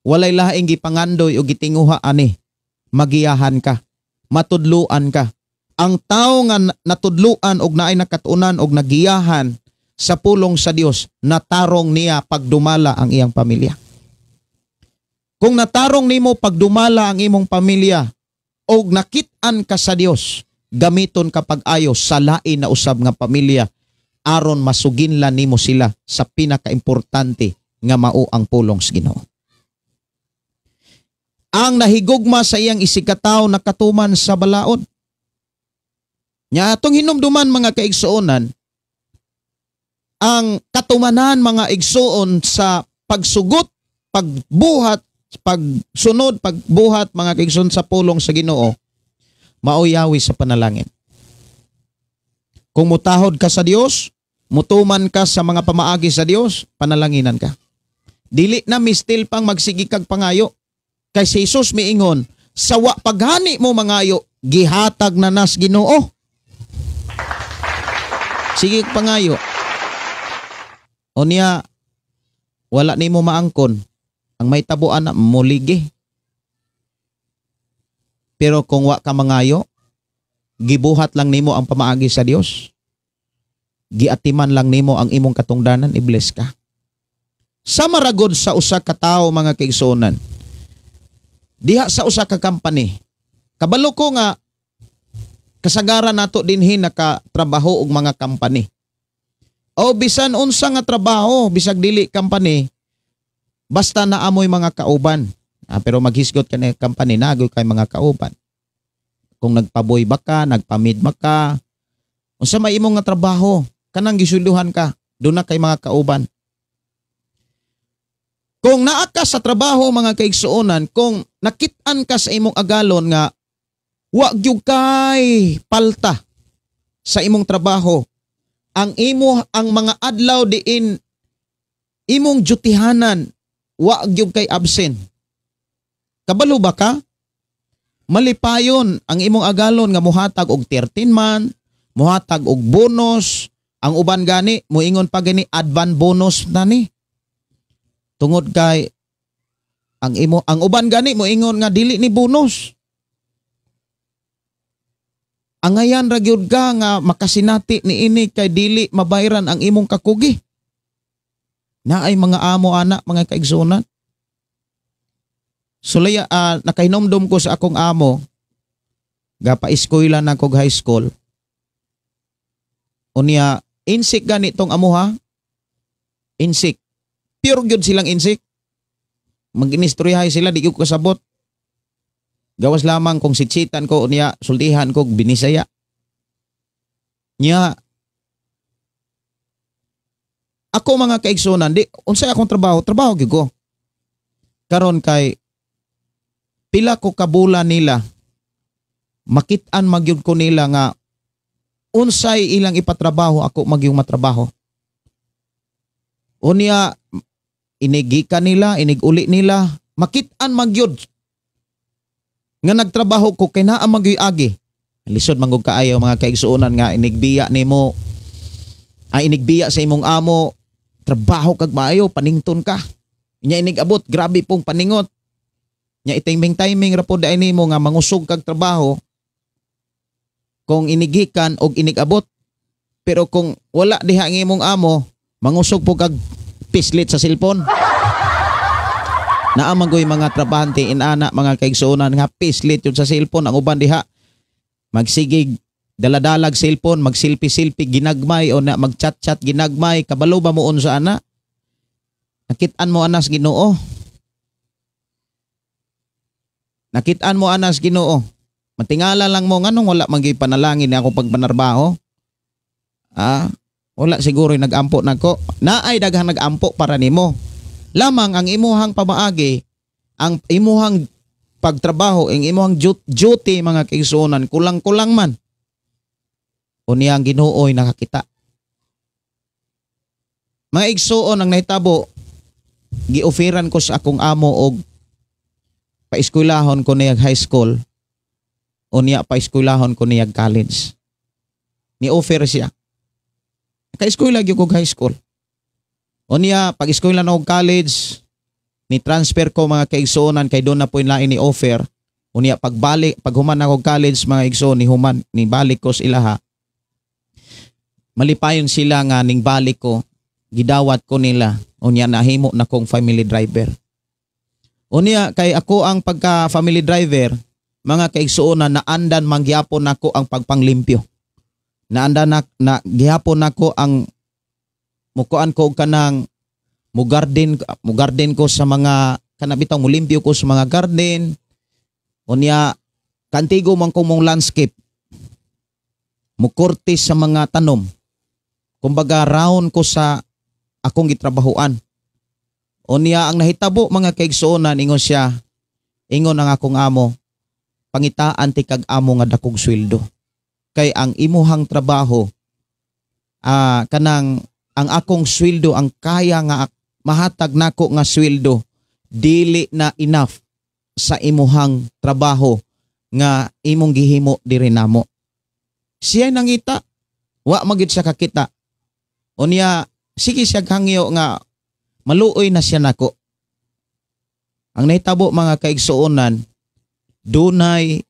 walay laing gipangandoy o gitinguha ani. Magiyahan ka, matudluan ka. Ang tao nga natudluan og naay nakatunan og nagiyahan sa pulong sa Dios, natarong niya pagdumala ang iyang pamilya. Kung natarong nimo pagdumala ang imong pamilya og nakit-an ka sa Dios, gamiton ka pag-ayo sa lain na usab nga pamilya aron masuginlan nimo sila sa pinakaimportante nga mao ang pulong sa Ginoo. Ang nahigugma sa iyang isigkatawo nakatuman sa balaod. Nya atong hinumduman, mga kaigsuonan, ang katumanan, mga igsuon, sa pagsugot, pagbuhat, pagsunod, pagbuhat, mga kaigsuon, sa pulong sa Ginoo, maoyawi sa panalangin. Kung mutahod ka sa Dios, mutuman ka sa mga pamaagi sa Dios, panalanginan ka. Dili na mistil pang magsigi kag pangayo. Kay si Jesus miingon, sa wa paghani mo mangayo, gihatag na nas Ginoo. Sige pangayo. Unya wala nimo maangkon. Ang may tabuan na muligi. Pero kung wa ka mangayo, gibuhat lang nimo ang pamaagi sa Dios. Giatiman lang nimo ang imong katungdanan, i-bless ka. Sama ragod sa usa ka tawo, mga kaigsuonan. Diha sa usa ka company. Kabalo ko nga kasagaran nato dinhi nakatrabaho og mga company. O bisan unsa nga trabaho, bisag dili company, basta naamoy mga kauban. Ah, pero maghisgot ka na company, nagoy kay mga kauban. Kung nagpaboy ba ka, nagpamid ba ka, unsa may imong nga trabaho, kanang gisulduhan ka, doon na kay mga kauban. Kung naa ka sa trabaho, mga kaigsuonan, kung nakit-an ka sa imong agalon nga wa gyud kay palta sa imong trabaho, ang mga adlaw diin imong dutihanan wa gyud kay absent. Kabalo ba ka? Malipayon ang imong agalon nga muhatag og 13 man, muhatag og bonus, ang uban gani moingon pa gani advance bonus na ni. Tungod kay ang uban gani moingon nga dili ni bonus. Angayan ra gyud ka nga makasinati ni ini kay dili mabayran ang imong kakugi. Naay mga amo ana, mga kaigsuonan. Sulaya nakahinomdom ko sa akong amo, gapa-eskwela na kog high school. Unya insik gani tong amo ha. Insik. Pure gyud silang insik. Mag-inistoryahay sila, di ko kasabot. Gawas lamang kung sitsitan ko unya sultihan ko binisaya. Nya ako, mga kaigsunan, di unsay akong trabaho, trabaho gyud ko. Karon kay pila ko kabulan nila, makit-an magyud ko nila nga unsay ilang ipatrabaho, ako magyung matrabaho. Unya inigika nila, iniguli nila, makit-an magyud nga nagtrabaho ko kay naa magyoy agi. Lisod man gud kaayo, mga kaigsuonan, nga inigbiya nimo ay inigbiya sa imong amo, trabaho kag maayo, panington ka. Nya inig-abot, grabe pong paningot. Nya itiming timing ra pod ay nimo nga mangusog kag trabaho kung inigikan og inigabot. Pero kung wala diha ang imong amo, mangusog po kag pislit sa cellphone. Naa man goy mga trabahante inana, mga kaigsuonan, nga pislit yun sa cellphone. Ang uban diha magsigig daladalag cellphone, magselfie-selfie ginagmay o na magchat-chat ginagmay. Kabalo ba mo unsa ana? Nakit-an mo anas Ginoo. Nakit-an mo anas Ginoo. Matingala lang mo nganong wala man gyud panalangin ni ako pagpanarbaho. Ah, wala siguro yung nag-ampo nako. Naay daghang nag-ampo para nimo. Lamang ang imuhang pamaagi, ang imuhang pagtrabaho, ang imuhang duty, mga kaigsuonan, kulang-kulang man. Unya ang Ginoo'y nakakita. Mga igsuon, ang nahitabo, gi-offeran ko sa akong amo og paeskwelahon ko niyag high school, unya paeskwelahon ko niyag college. Ni-offer siya. Naka-eskwela gyud kog high school. Unya pag eskwela na og college, ni transfer ko, mga kaigsuonan, kay doon na po yung lain ni offer. Unya pagbalik, paghuman ako college, mga igsoon, ni human ni balik ko sa ilaha. Malipayon sila nga ning balik ko, gidawat ko nila. Unya nahimo na kong family driver. Unya kay ako ang pagka family driver, mga kaigsuonan, naandan mangyapon nako ang pagpanglimpyo. Naandan na gihapon nako ang mukuan ko og kanang mo garden ko sa mga kana bitaw, mulimpyo ko sa mga garden. Unya kantigo man ko mong landscape. Mukorte sa mga tanom. Kumbaga round ko sa akong gitrabahoan. Unya ang nahitabo, mga kaigsuonan, ingon siya, ingon ang akong amo, "Pangitaan ti kag amo nga dakog sweldo. Kay ang imuhang trabaho, kanang ang akong sweldo, ang kaya nga mahatag nako nga sweldo, dili na enough sa imuhang trabaho nga imong gihimo diri namo." Siya nangita, wa magyud siya kakita. Unya sige siya hangyo nga maluoy na siya nako. Ang nahitabo, mga kaigsuonan, dunay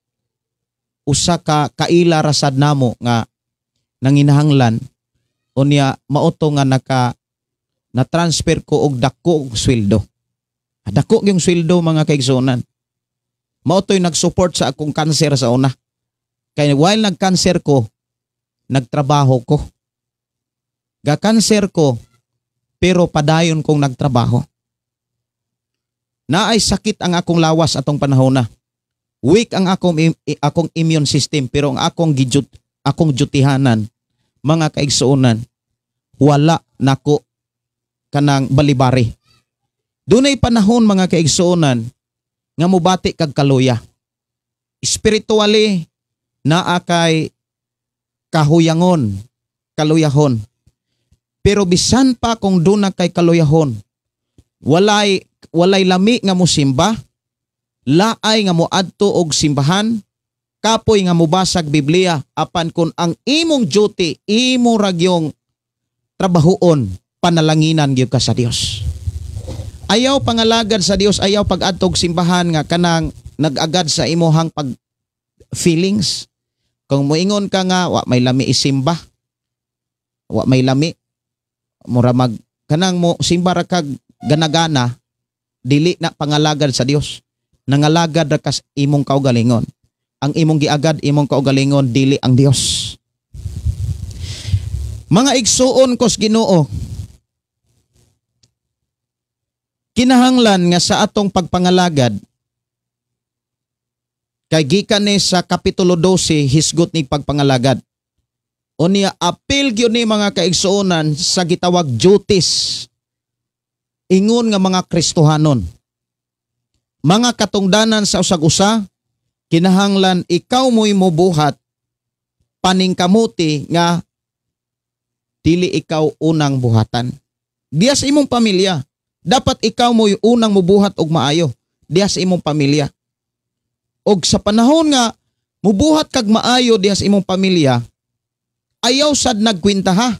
usa ka kaila rasad namo nga nanginahanglan. Unya mao to nga naka na transfer ko og dako og sweldo. Dako yung sweldo, mga kaigsuonan. Mao to'y nag-support sa akong cancer sa una. Kay while nag-cancer ko, nagtrabaho ko. Ga-cancer ko, pero padayon kong nagtrabaho. Naay sakit ang akong lawas atong panahon na. Weak ang akong immune system, pero ang akong dutihanan, mga kaigsuonan, wala nako kanang balibari. Dunay panahon, mga kaigsuonan, nga mubati kag kaluya. Spiritually, naa kay kahuyangon, kaluyahon. Pero bisan pa kung duna kay kaluyahon, walay lami nga mosimba, laay nga moadto og simbahan, kapoy nga mobasag Biblia, apan kung ang imong duty, imo ragyong trabahoon, panalanginan gyud ka sa Dios. Ayaw pangalagad sa Dios, ayaw pag-adtog simbahan nga kanang nag-agad sa imuhang pag feelings. Kung moingon ka nga wa may lami isimba, wa may lami, mura mag kanang mo simba ra kag ganagana, dili na pangalagad sa Dios. Nangalagad ra kas imong kaugalingon. Ang imong giagad imong kaugalingon, dili ang Dios. Mga igsuon kos Ginoo, kinahanglan nga sa atong pagpangalagad, kay gikan ni sa kapitulo 12 hisgot ni pagpangalagad. Unya apil gyud ni, mga kaigsuonan, sa gitawag duties ingon nga mga Kristohanon. Mga katungdanan sa usag-usa, kinahanglan ikaw mo'y mobuhat paningkamuti nga dili ikaw unang buhatan. Diya sa imong pamilya, dapat ikaw mo'y unang mubuhat og maayo diya sa imong pamilya. Og sa panahon nga mubuhat kag maayo diya sa imong pamilya, ayaw sad nagkwenta ha.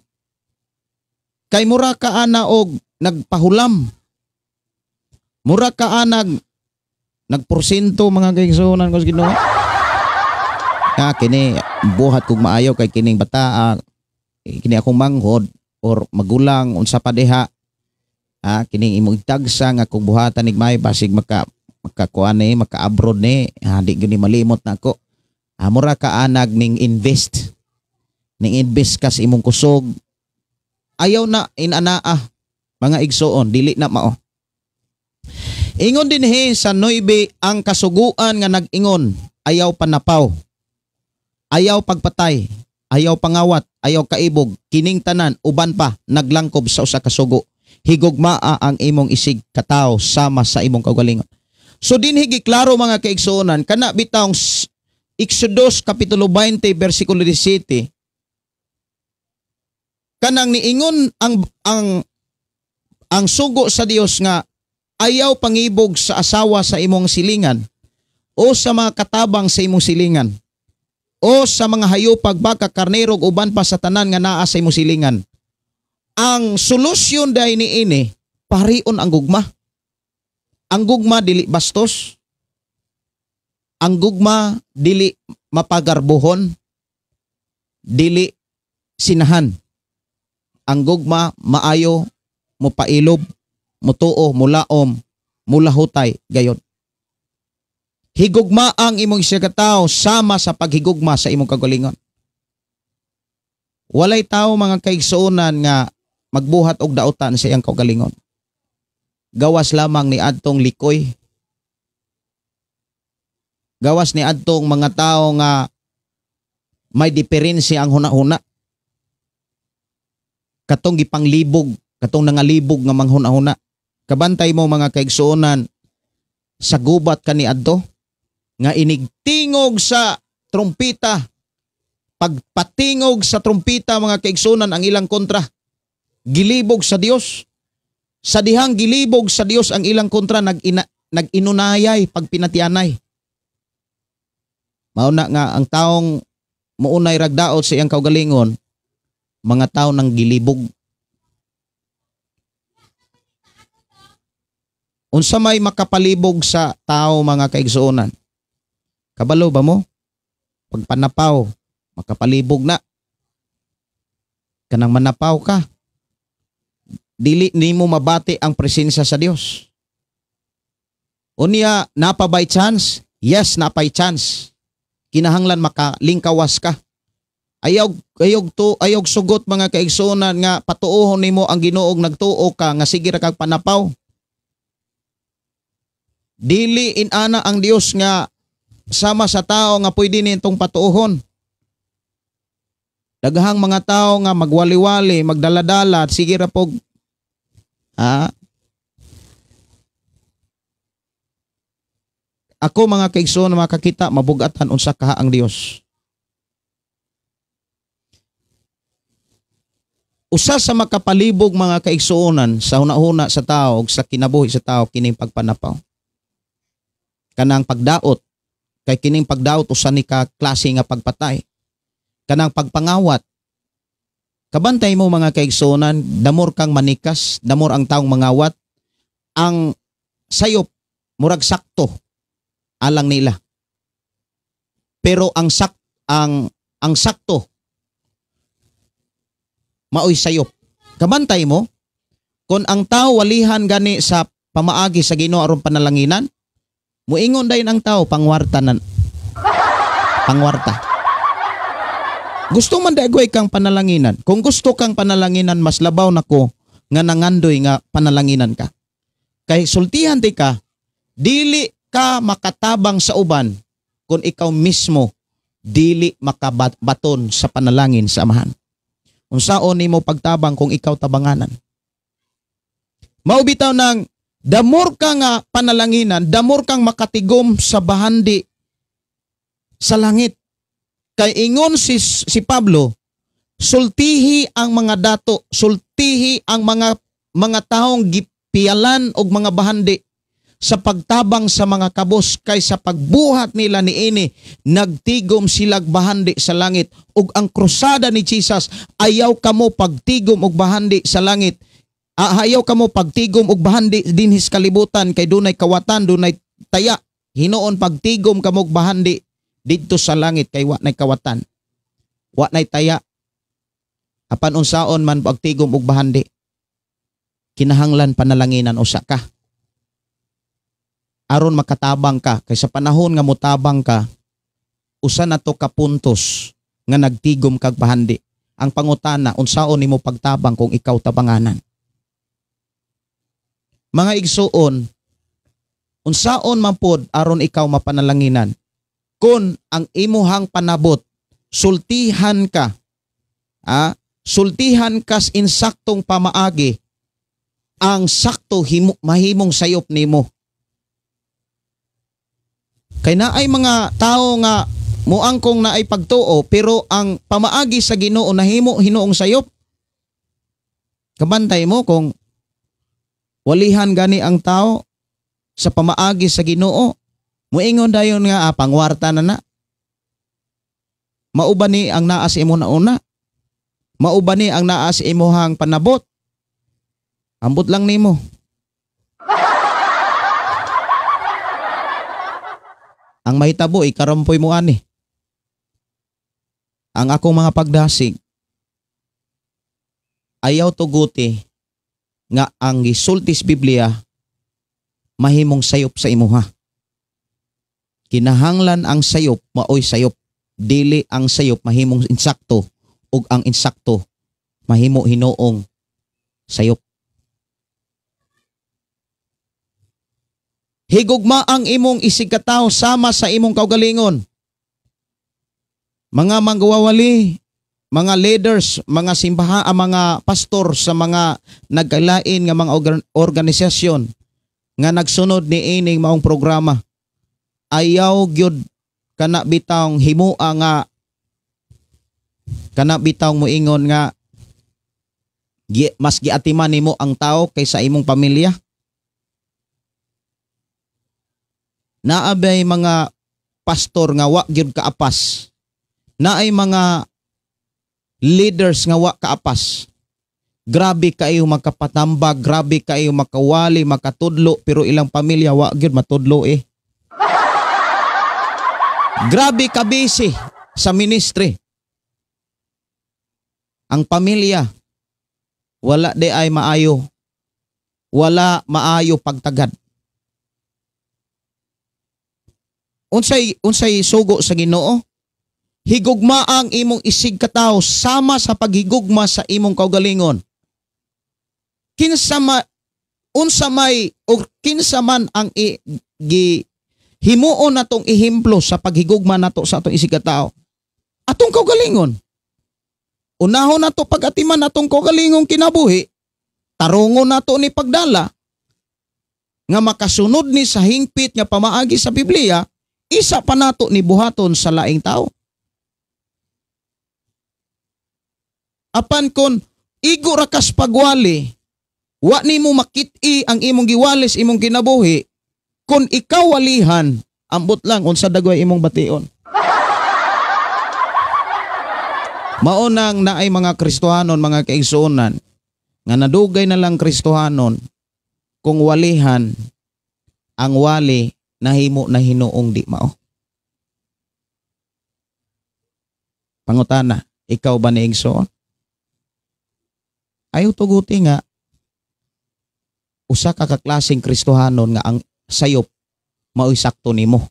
Kay mura ka ana og nagpahulam. Mura ka anag nagporsyento, mga kaigsuonan ko sa Ginoo. Nga kini buhat kog maayo kay kining bata, kini akong manghod or magulang, unsa pa diha. Kining imong tagsa nga kung buhatan nig may basig makakuan ni, maka-abroad ni, di gyud ni malimot nako. Mura ka anag ning invest. Ning invest ka sa imong kusog. Ayaw na inanaa, mga igsuon, dili na mao. Ingon dinhi sa 9, ang kasuguan nga nag-ingon, ayaw panapaw, ayaw pagpatay, ayaw pangawat, ayaw kaibog, kining tanan uban pa naglangkob sa usa ka sugo. Higugmaa ang imong isig katawo sama sa imong kaugalingon. So dinhi giklaro, mga kaigsuonan, kana bitawng Exodus kapitulo 20 bersikulo 17, kanang niingon ang sugo sa Dios nga ayaw pangibog sa asawa sa imong silingan o sa mga katabang sa imong silingan o sa mga hayupag, baka, karnero ug uban pa sa tanan nga naa sa imong silingan. Ang solusyon dai niini, parion ang gugma. Ang gugma dili bastos. Ang gugma dili mapagarbuhon, dili sinahan. Ang gugma maayo, mupailob, mutuo, mulaom, Mulahutay gayon. Higugma ang imong isa ka tawo sama sa paghigugma sa imong kaugalingon. Walay tawo mga kaigsuonan nga magbuhat og dautan sa iyang kaugalingon. Gawas lamang ni adtong likoy. Gawas ni adtong mga tawo nga may diferensya ang huna-huna. Katong gipanglibog, katong nangalibog nga manghuna-huna. Kabantay mo mga kaigsuonan, sa gubat kaniadto nga inigtingog sa trumpita. Pagpatingog sa trumpita mga kaigsuonan ang ilang kontra. Gilibog sa Dios. Sa dihang gilibog sa Dios ang ilang kontra, nag-inunayay pagpinatianay. Mao na nga ang taong muunay ragdaot sa iyang kaugalingon, mga tao nang gilibog. Unsa may makapalibog sa tao mga kaigsuonan? Kabalo ba mo? Pagpanapaw, makapalibog na. Kanang manapaw ka, dili nimo mabati ang presensya sa Dios. Unya, napa by chance? Yes, napay chance. Kinahanglan makalingkawas ka. Ayog sugot mga kaigsuonan nga patuohon nimo ang Ginoong nagtuo ka nga sige ra kag panapaw. Dili inana ang Dios nga sama sa tao nga pwede nitong patuohon. Daghang mga tao nga magwali-wali, magdala-dala, sige ra pog. Ako mga kaigsoon makakita mabugatan unsa kaha ang Dios. Usa sa makapalibog mga kaigsuonan sa hunahuna sa tao ug sa kinabuhi sa tao kining pagpanapaw. Kanang pagdaot, kay kining pagdaot usa ni ka klase nga pagpatay. Kanang pagpangawat. Kabantay mo mga kaigsuonan, damor kang manikas, damor ang taong mangawat, ang sayop murag sakto alang nila. Pero ang sakto maoy sayop. Kabantay mo kon ang tao walihan gani sa pamaagi sa Ginoo aron panalanginan, muingon dayon ang tao pangwarta na pangwarta. Gusto man dagway kang panalanginan. Kung gusto kang panalanginan, mas labaw nako nga nangandoy nga panalanginan ka. Kay sultihan ti ka, dili ka makatabang sa uban kung ikaw mismo dili makabaton sa panalangin sa Amahan. Unsaon nimo pagtabang kung ikaw tabanganan? Mao bitaw nang damor ka nga panalanginan, damor kang makatigom sa bahandi sa langit. Kay ingon si Pablo, sultihi ang mga dato, sultihi ang mga taong gipialan og mga bahandi sa pagtabang sa mga kabos, kay sa pagbuhat nila niini nagtigom silag bahandi sa langit. Ug ang krusada ni Jesus, ayaw kamo pagtigom og bahandi sa langit. Ayaw kamo pagtigom og bahandi dinhis kalibutan, kay dunay kawatan, dunay taya. Hinuon pagtigom kamo og bahandi didto sa langit, kay wa nay kawatan, wa nay taya. Apan unsaon man pagtigom og bahandi, kinahanglan panalanginan usa ka aron makatabang ka. Kay sa panahon nga motabang ka, usa na to ka puntos nga nagtigom kag bahandi. Ang pangutana, unsaon nimo pagtabang kung ikaw tabanganan? Mga igsuon, unsaon man pod aron ikaw mapanalanginan? Kung ang imuhang panabot, sultihan ka, sultihan kas insaktong pamaagi, ang sakto mahimong sayop nimo. Kay naay mga tao nga muangkong naay pagtuo, pero ang pamaagi sa Ginoo nahimo hinuong sayop. Kabantay mo kung walihan gani ang tao sa pamaagi sa Ginoo, muingon dayon nga pangwarta na na. Mao ba ni ang naa sa imo nauna? Mao ba ni ang naa sa imuhang panabot? Ambot lang nimo. Ang mahitabo, ikarampoy mo ani. Ang akong mga pagdasig, ayaw tuguti nga ang gisultis Biblia mahimong sayop sa imuha. Kinahanglan ang sayop maoy sayop, dili ang sayop mahimong insakto ug ang insakto mahimo hinuong sayop. Higugma ang imong isigkatawo sama sa imong kaugalingon. Mga manggawawali, mga leaders, mga simbahan, mga pastor sa mga nagkalain nga mga organisasyon nga nagsunod ni ining maong programa, ayaw gyud kana bitawng himua nga kana bitawng moingon nga mas giatiman nimo ang tao kaysa imong pamilya. Naabay mga pastor nga wa gyud kaapas. Naay mga leaders nga wa kaapas. Grabe kayo makapatambag, grabe kayo makawali, makatudlo, pero ilang pamilya wa gyud matudlo eh. Grabe ka busy sa ministry. Ang pamilya wala di ay maayo. Wala maayo pagtagad. Unsay sugo sa Ginoo? Higugma ang imong isig katawo sama sa paghigugma sa imong kaugalingon. Kinsa unsa may o kinsa man ang himuon natong ehemplo sa paghigugma nato sa atong isig katawo? Atong kaugalingon. Unahon nato pag-atiman atong kaugalingong kinabuhi, tarungon nato ni pagdala nga makasunod ni sa hingpit nga pamaagi sa Biblia, isa pa nato ni buhaton sa laing tao. Apan kon igo ra kas pagwali, wa nimo makit-i ang imong giwalis imong kinabuhi, kon ikaw walihan, ambot lang unsa dagway imong bation. Maunang naay mga Kristohanon, mga kaigsuonan, nga nadugay na lang Kristohanon, kung walihan, ang wali nahimo na hinuong di mao. Pangutana, ikaw ba ni igsoon? Ayaw tuguti nga usa ka kaklaseng Kristohanon nga ang sayop mao'y sakto nimo.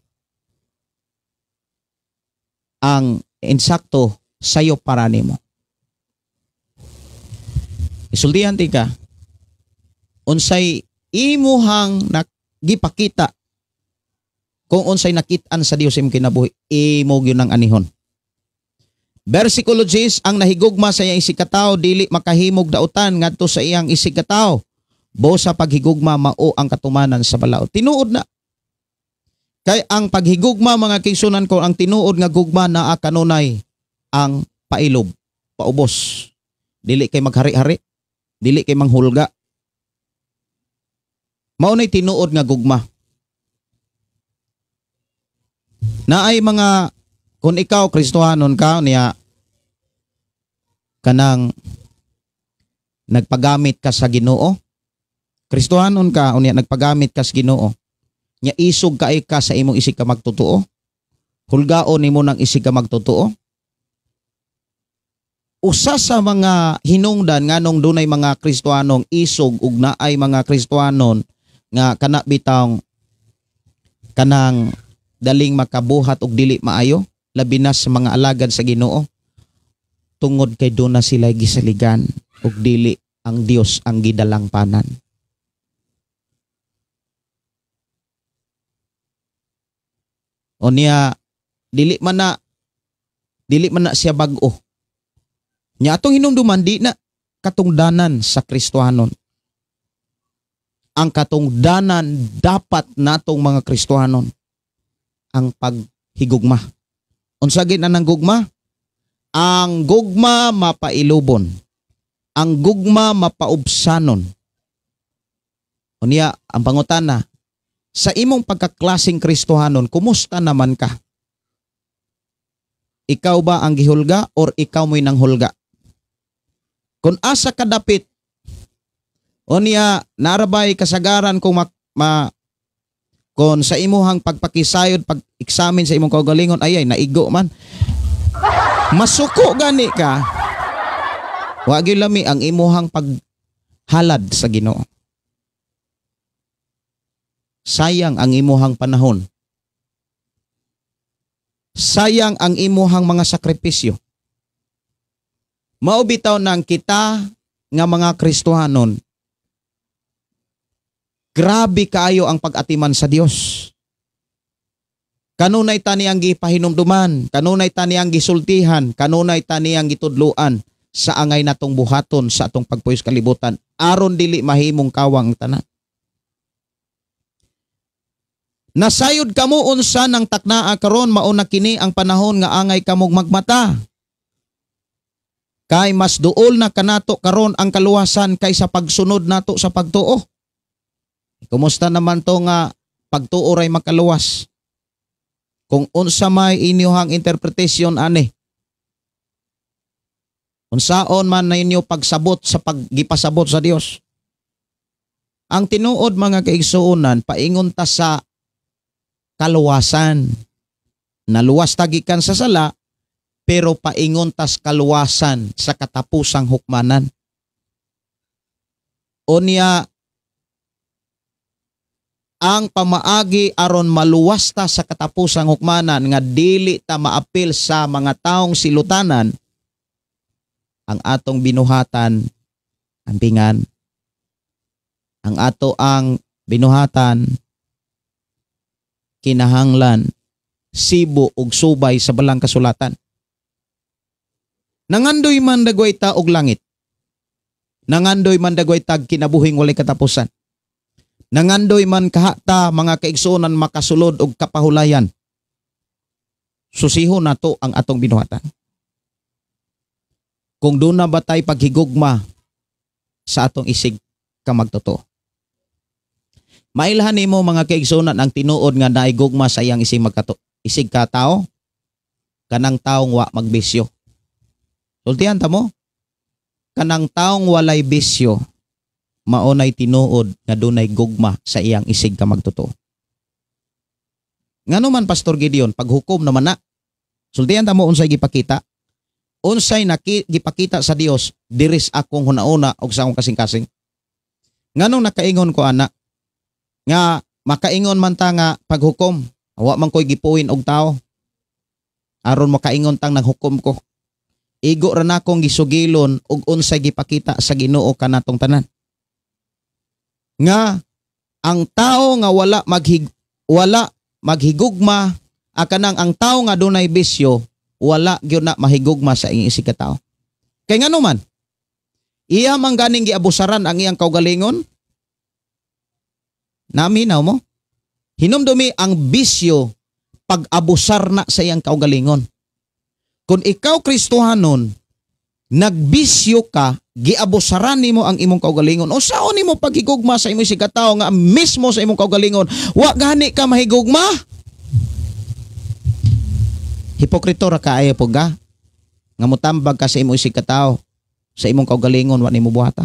Ang insakto sayop para nimo. Isultihan ti ka, unsay imuhang gipakita kung unsay nakit-an sa Dios imong kinabuhi, imo gyud ang anihon. Versikulo 10, ang nahigugma sa iyang isigkatawo dili makahimog dautan ngadto sa iyang isigkatawo. Bo sa paghigugma mao ang katumanan sa balaod. Tinuod na. Kay ang paghigugma mga kaigsunan ko, ang tinuod nga gugma naa kanunay ang pailob, paubos. Dili kay maghari-hari, dili kay manghulga. Mao nay tinuod nga gugma. Naay mga kung ikaw Kristohanon ka niya kanang nagpagamit ka sa Ginoo. Kristohanon ka unya nagpagamit ka sa Ginoo. Nya isog kay ka sa imong isig ka magtotoo. Hulgaon nimo nang isig ka magtotoo. Usa sa mga hinungdan nganong dunay mga Kristohanong isog ug naay mga Kristohanon nga kana bitawng kanang daling makabuhat og dili maayo, labi na sa mga alagad sa Ginoo, tungod kay doon na sila gisaligan og dili ang Dios ang gidalangpanan. O niya dili man na siya bag-o. Nya atong hinumduman di na katungdanan sa Kristohanon. Ang katungdanan dapat natong mga Kristohanon ang paghigugma. Unsa gid ang gugma? Ang gugma mapailubon. Ang gugma mapaubsanon. Unya ang pangutana, sa imong pagkaklaseng Kristohanon, kumusta naman ka? Ikaw ba ang gihulga or ikaw mo'y nanghulga? Kung asa ka dapit, unya narabay kasagaran kung kung sa imuhang pagpakisayod, pag-examine sa imong kaugalingon, ay naigo man. Masuko gani ka. Wa gyud lami ang imuhang paghalad sa Ginoo. Sayang ang imuhang panahon. Sayang ang imuhang mga sakripisyo. Mao bitaw nang kita nga mga Kristohanon, grabe kaayo ang pag-atiman sa Dios. Kanunay ta niyang gipahinumduman, kanunay ta niyang gisultihan, kanunay ta niyang gitudloan sa angay natong buhaton sa atong pagpuyos kalibutan aron dili mahimong kawang ang tanan. Nasayod kamo unsa nang taknaa karon, mao na kini ang panahon nga angay kamog magmata. Kay mas duol na kanato karon ang kaluwasan kaysa pagsunod nato sa pagtuo. Kumusta naman to nga pagtuo ray makaluwas? Kung unsa may inyohang interpretation ani, unsaon man na inyo pagsabot sa paggipasabot sa Dios. Ang tinuod mga kaigsuonan, paingon ta sa kaluwasan. Naluwas ta gikan sa sala, pero paingon tas kaluwasan sa katapusang hukmanan. Unya, ang pamaagi aron maluwas ta sa katapusang hukmanan nga dili ta maapil sa mga taong silutanan, ang atong binuhatan ampingan. Ang ato ang binuhatan kinahanglan sibo ug subay sa balang kasulatan. Nangandoy man dagway ta og langit. Nangandoy man dagway tag kinabuhing walay katapusan. Nangandoy man kahata mga kaigsuonan makasulod og kapahulayan. Susiho nato ang atong binuhatan. Kung doon na ba tayo paghigugma sa atong isig kamagtotoo. Mailhan nimo mga kaigsuonan ang tinuod nga naigugma sa iyang isig isig ka tao, kanang taong wa magbisyo. Sultihan ta mo, kanang taong walay bisyo, maunay tinuod nga dunay gugma sa iyang isig ka magtotoo. Ngano man Pastor Gideon, paghukom naman na. Sultihan ta mo unsay gipakita. Unsay gipakita sa Dios diris akong hunauna og sa akong kasing-kasing. Nganong nakaingon ko ana nga makaingon man ta nga paghukom, wa man koy gipuin og tao aron makaingon tang naghukom ko. Igo ra nakong gisugilon og unsay gipakita sa Ginoo kanatong tanan. Nga ang tao nga wala maghigugma, kanang ang tao nga dunay bisyo, wala gyud na mahigugma sa iyang isig ka tao. Kay ngano man, iya man ganing giabusaran ang iyang kaugalingon. Naminaw mo? Hinumdumi ang bisyo pag-abusar na sa iyang kaugalingon. Kung ikaw Kristohanon, nagbisyo ka, giabusaran nimo ang imong kaugalingon. O saon nimo paghigugma sa imong isig ka tao nga mismo sa imong kaugalingon, wa gani ka mahigugma? Hipokrito ra kaayo po ga. Nga motambag ka sa imong isig ka tao, sa imong kaugalingon wa nimo buhata.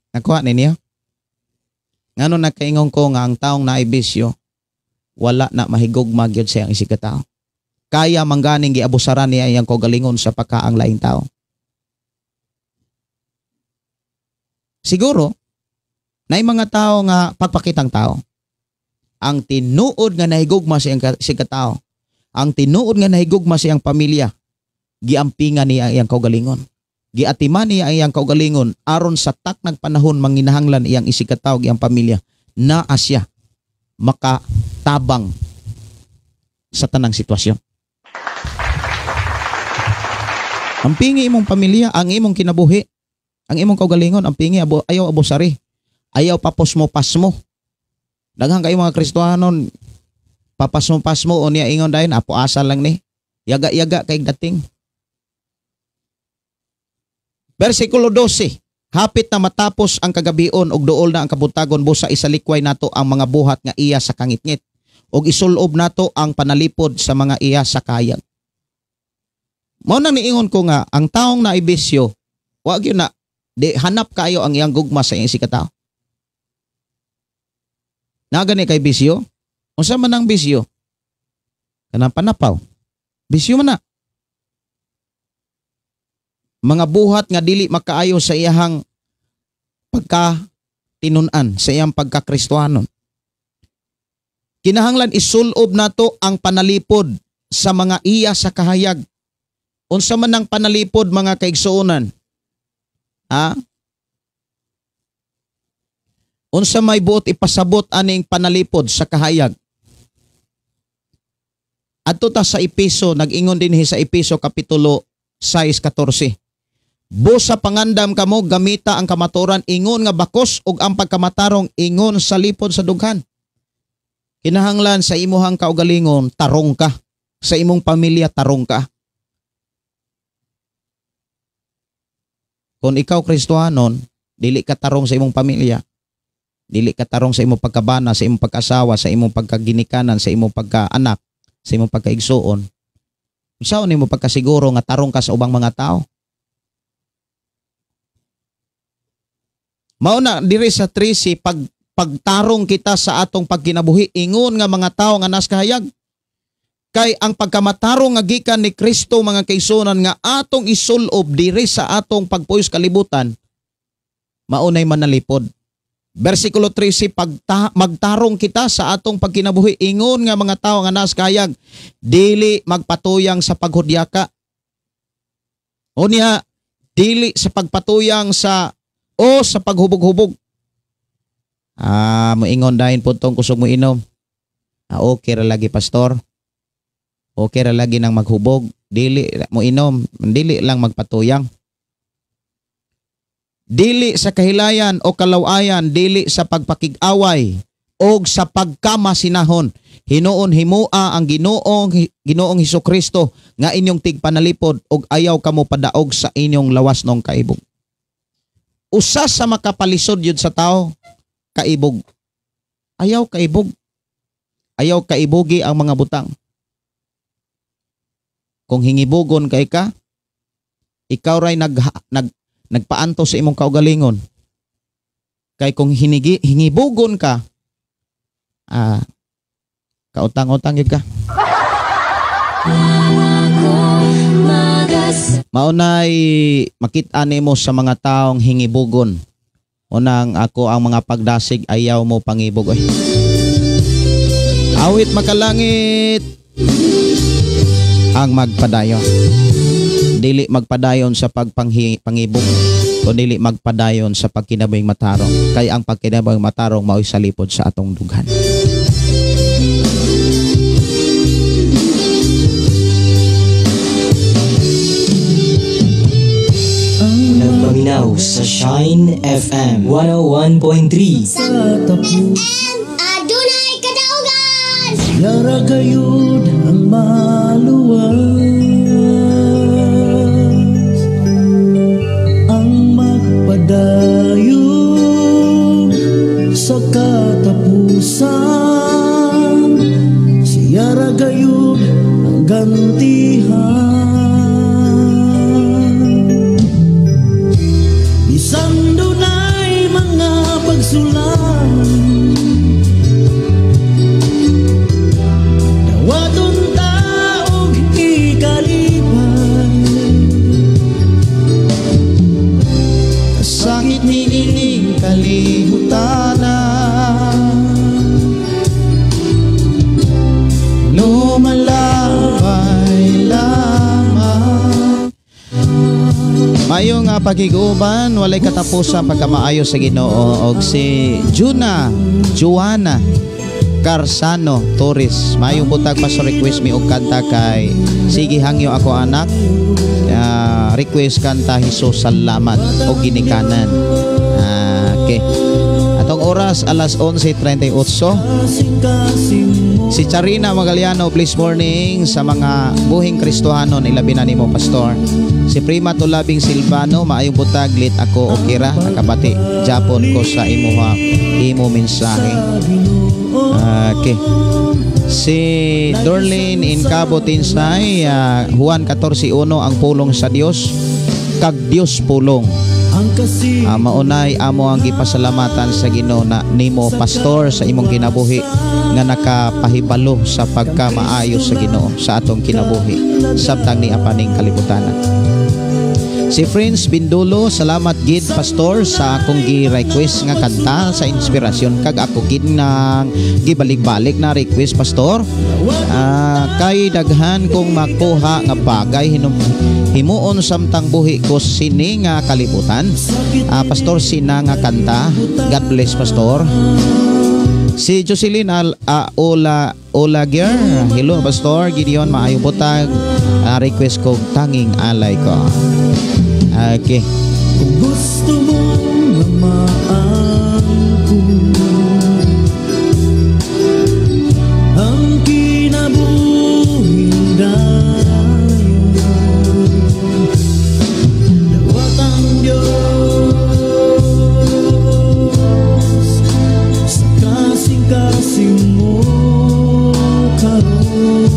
Nakuha ninyo? Ngano nakaingon ko nga ang taong naibisyo, wala na mahigugma gyud sa iyang isig ka tao. Kaya mangganing giabusaran niya iyang kaugalingon sa pagkaang laing tao. Siguro, naay mga tao nga pagpakitang tao. Ang tinuod nga nahigugma sa iyang isig ka tao, ang tinuod nga nahigugma sa iyang pamilya, giampingan niya ang iyang kaugalingon. Giatiman niya ang iyang kaugalingon aron sa taknang panahon manginahanglan iyang isig ka tao, iyang pamilya, naa siya makatabang sa tanang sitwasyon. Ang pingi imong pamilya, ang imong kinabuhi, ang imong kaugalingon, ang pingi ayaw abusari, ayaw papos mo pasmo. Daghan kayo mga Kristohanon, papasmo-pasmo o niya ingon dayon, apo asa lang ni. Yaga-yaga kay dating. Versikulo 12, hapit na matapos ang kagabion og duol na ang kabuntagon, busa isalikway nato ang mga buhat nga iya sa kangitngit og isulob nato ang panalipod sa mga iya sa kayag. Mao nang niingon ko nga ang taong naibisyo, wa gyud na di hanap kayo ang iyang gugma sa iyang isig ka tao. Naa gani kay bisyo? Unsa man ang bisyo? Kanang panapaw. Bisyo man na. Mga buhat nga dili makaayo sa iyahang pagka tinun-an, sa iyang pagkakristohanon. Kinahanglan isulob nato ang panalipod sa mga iya sa kahayag. Unsa man ang panalipod mga kaigsuonan? Ha? Unsa may buot ipasabot aning panalipod sa kahayag? Adto ta sa Epeso, nag-ingon dinhi sa Epeso kapitulo 6:14. Busa pangandam kamo gamita ang kamaturan ingon nga bakos ug ang pagkamatarong ingon sa lipod sa dughan. Kinahanglan sa imuhang kaugalingon tarong ka, sa imong pamilya tarong ka. Kung ikaw Kristohanon, dili ka tarong sa imong pamilya, dili ka tarong sa imong pagkabana, sa imong pagkasawa, sa imong pagkaginikanan, sa imong pagkaanak, sa imong pagkaigsuon. Unsaon nimo pagkasiguro nga tarong ka sa ubang mga tao? Mao na diri sa 13, pagtarong kita sa atong pagkinabuhi ingon nga mga tao nga nas kahayag. Kay ang pagkamatarong nga gikan ni Kristo mga kaigsuonan nga atong isulob diri sa atong pagpuyos kalibutan, maunay manalipod. Versikulo 13, magtarong kita sa atong pagkinabuhi ingon nga mga tao nga nas kahayag, dili magpatuyang sa paghudyaka. O niya, dili sa pagpatuyang sa o sa paghubog-hubog. Moingon dahin po tong kusog mo inom. Okay ra lagi pastor. Okay ra lagi nang maghubog. Dili mo inom, dili lang magpatuyang. Dili sa kahilayan o kalawayan, dili sa pagpakig-away o sa pagkamasinahon. Hinuon himua ang Ginoong Hesukristo nga inyong tigpanalipod og ayaw kamo padaog sa inyong lawas nong kaibog. Usa sa makapalisod yun sa tao, kaibog. Ayaw kaibog. Ayaw kaibogi ang mga butang. Kung hingibugon kay ka, ikaw ray nagpaanto sa imong kaugalingon. Kay kung hingibugon ka, kautang-utang yun ka. Maunay makita nimo sa mga taong hingibugon. Unang ako ang mga pagdasig ayaw mo pangibog. Oy. Awit makalangit ang magpadayon. Dili magpadayon sa pagpangibog o dili magpadayon sa pagkinabuhing matarong. Kay ang pagkinabuhing matarong mao'y salipod sa atong dughan. Nagpaminaw sa Shine FM 101.3. Shine FM, adunay kadaugan. Yara gayud ang maluwas, ang magpadayon sa katapusan. Siyara gayud ang gantihan. Bisan dunay mga pagsulan, dawaton ta og ikalipay. Kasakit niining kalihutana, lumalabay lamang. Mayo nga pagiguban, walay katapusan pagkamaayo sa Ginoo. Og si Juana Carsano Torres, mayong butag paso request mi og kanta kay Sige Hangyo Ako Anak. Request kanta Hesus Salamat og ginikanan. Okay. Atong oras alas 11:38. Si Charina Magaliano, please morning sa mga buhing Kristohanon, ilabi na nimo pastor. Si Prima Tulabing Silvano, maayong butag lit ako okira nakabati Japon ko sa imuha imo mensahe. Okay. Si Dorlene Incabo Tinsay, Juan 14:1 ang pulong sa Dios kag Dios pulong. Maunay amo ang gipasalamatan sa Ginoo na nimo pastor sa imong kinabuhi nga nakapahibalo sa pagkamaayo sa Ginoo sa atong kinabuhi samtang ni apaning kalibutanan. Si Prince Bindulo, salamat gid pastor sa akong gi-request nga kanta sa inspirasyon kag ako gid nang gibalik-balik na request pastor. Kay daghan kong makuha nga bagay himuon samtang buhi ko sini nga kalibutan. Pastor sina nga kanta. God bless pastor. Si Jocelyn Olaguer, hello pastor Gideon, maayong butag. Request ko tanging alay ko. Okay. Kung gusto mong lamaan ko ang kinabuhing dayon, dawat ang Diyos sa kasing-kasing mo karon.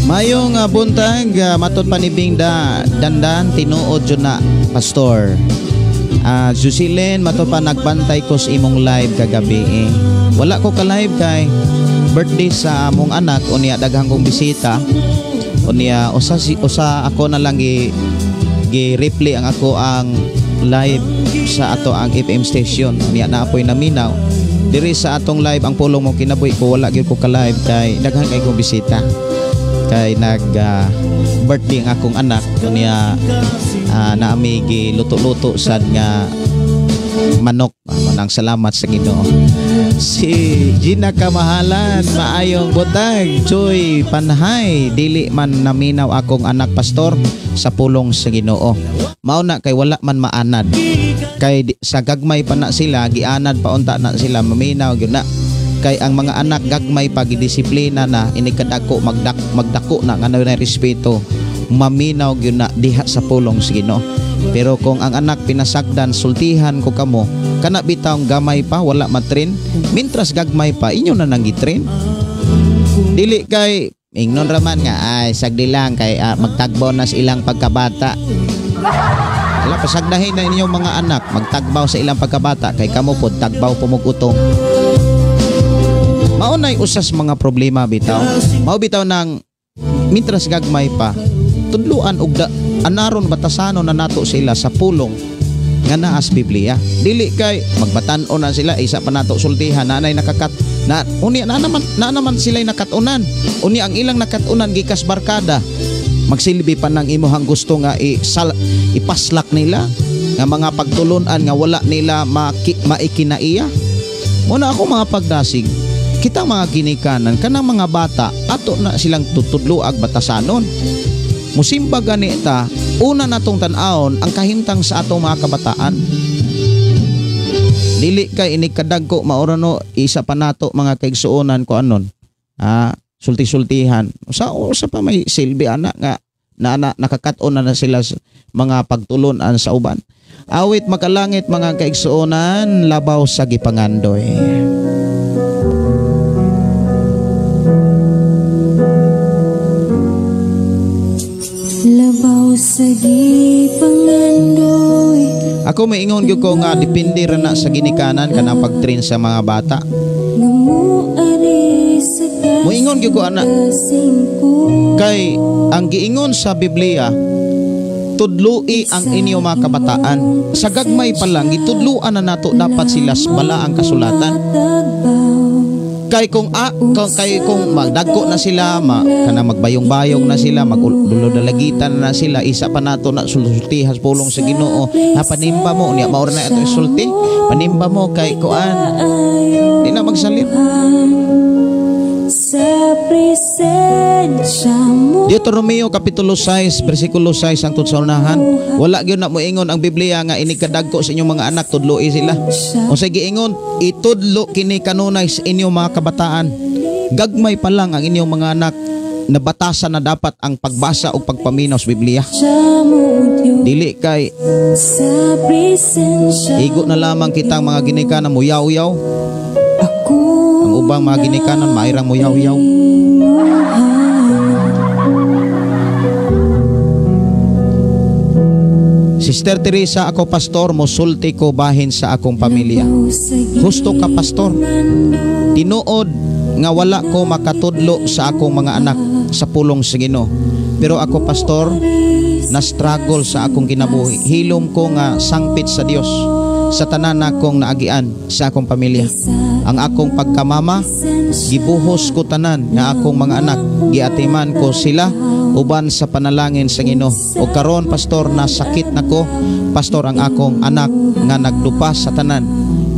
Mayong buntag, matod panibing da dandan tinuod jud na pastor. Jocelyn, matod pa nagbantay ko sa imong live kagabi eh. Wala ko ka live kay birthday sa among anak unya daghang kong bisita. Unya usa ako na lang gi replay ang ako ang live sa ato ang FM station. Unya na apoy naminaw. Diri sa atong live ang pulong mo kinabuhi ko wala gyud ko ka live kay daghan kay kong bisita. Kay nag birthday ang akong anak unya naami giluto-luto sad nga manok. Manang salamat sa Ginoo. Si Gina Kamahalan, maayong buntag. Joy Panhay, dili man naminaw akong anak pastor sa pulong sa Ginoo. Mao na kay wala man maanad. Kay sa gagmay pa na sila, gianad pa unta na sila maminaw gyud na. Kay ang mga anak gagmay pa gidisiplina na inikadako magdako na nga na respeto, maminaw gyud na diha sa pulong sa Ginoo. Pero kung ang anak pinasagdan, sultihan ko kamo, kana bitawng gamay pa wala matrin, mintras gagmay pa inyo na nang gitrin. Dili kay ingnon raman nga ay sagdi lang kay magtagbaw na sa ilang pagkabata. Wala pasagdahin na inyong mga anak magtagbaw sa ilang pagkabata kay kamo pod tagbaw pumugutong. Maunay usas mga problema bitaw. Mao bitaw nang mintras gagmay pa tudluan og anaron batasanon na nato sila sa pulong nga naa sa Biblia. Dili kay magbatan-on na sila isa pa nato sultihan nanay nakakat na unya na naman sila nakat-unan. Unya ang ilang nakat-unan gikas barkada. Magsilbi pa nang imuhang gusto nga ipaslak nila nga mga pagtulunan nga wala nila maikinaiya. Muna ako mga pagdasig kita mga ginikanan kanang mga bata ato na silang tutudlo ag batasanon. Musimba gani ta, una natong tan-awon ang kahimtang sa atong mga kabataan. Dili kay inikadagko maorano isa pa nato mga kaigsuonan ko anon. Sulti-sultihan. Usa pa may silbi ana nga na nakakat-on na sila mga pagtulunan sa uban. Awit makalangit mga kaigsuonan labaw sa gipangandoy. Labaw sa gipangandoy. Ako maingon gyud ko nga depende ra na sa ginikanan kanang pagtrain sa mga bata. Moingon gyud ko ana kay ang giingon sa Biblia tudloi ang inyo mga kabataan. Sa gagmay pa lang gitudloan na nato dapat sila sa balaang kasulatan. Kay kung magdagko na sila, kana magbayong-bayong na sila, magdulodalagitan na sila, isa pa nato na sultihas pulong sa Ginoo. Ha, panimba mo niya maor na ato isulti. Panimba mo kay kuan. Di na magsalit. Sa presensya mo. Deuteronomio kapitulo 6 bersikulo 6 hangtod sa unahan. Wala gyud na moingon ang Biblia nga inig kadagko sa inyong mga anak tudloi sila. Unsay giingon, itudlo kini kanunay sa inyong mga kabataan. Gagmay pa lang ang inyong mga anak, nabatasan na dapat ang pagbasa o pagpaminaw sa Biblia. Dili kay igo na lamang kitang mga ginikanan muyaw-yaw. Ang ubang mga ginikanan mairang muyaw-yaw. Sister Teresa, ako pastor, mosulti ko bahin sa akong pamilya. Husto ka pastor. Tinuod nga wala ko makatudlo sa akong mga anak sa pulong sa Ginoo. Pero ako pastor, na-struggle sa akong kinabuhi. Hilom ko nga sangpit sa Dios sa tanan akong naagian sa akong pamilya. Ang akong pagkamama, gibuhos ko tanan nga akong mga anak, giatiman ko sila uban sa panalangin sa Ginoo. O karon pastor, nasakit nako pastor ang akong anak nga nagdupa sa tanan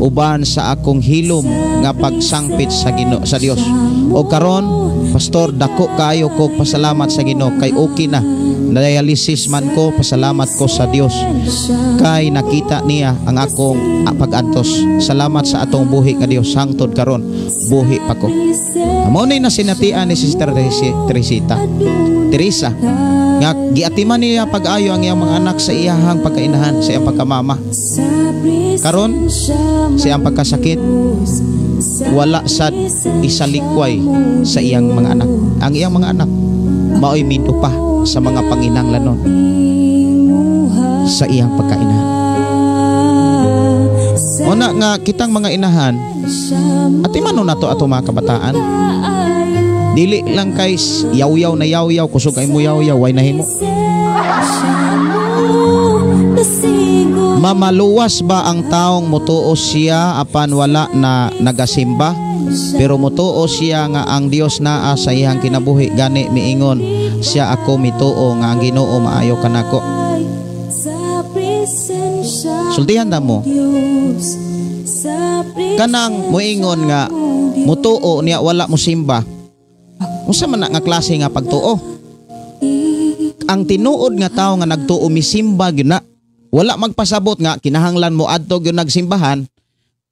uban sa akong hilom nga pagsangpit sa Ginoo, sa Dios. O karon pastor, dako kaayo ko pasalamat sa Ginoo kay okay na. Na-dialysis man ko, pasalamat ko sa Dios kay nakita niya ang akong pag-antos. Salamat sa atong buhi nga Dios hangtod karon buhi pa ko. Amo ni nasinatian ni Sister Teresita. Teresa nga giatiman niya pag-ayo ang iyang mga anak sa iyahang pagkainahan, sa iyang pagkamama. Karon sa iyang pagkasakit, wala sad isalikway sa iyang mga anak. Ang iyang mga anak maoy mindo pa sa mga panginahanglanon sa iyang pagkainahan. Una nga kitang mga inahan, atiman nato ato mga kabataan. Dili lang kay yaw-yaw na yaw-yaw, kusog ay mo yaw-yaw, way nahimo. Mamaluwas ba ang taong mutuo siya apan wala na nagasimba? Pero mutuo siya nga ang Dios naa sa iyang kinabuhi, gani miingon siya, ako mituo nga ang Ginoo maayo kanako. Sultihan ta mo. Kanang muingon nga mutuo niya wala mosimba. Unsa man na nga klase nga pagtuo? Ang tinuod nga tawo nga nagtuo misimba gyud na. Wala magpasabot nga kinahanglan mo adto gyud nagsimbahan,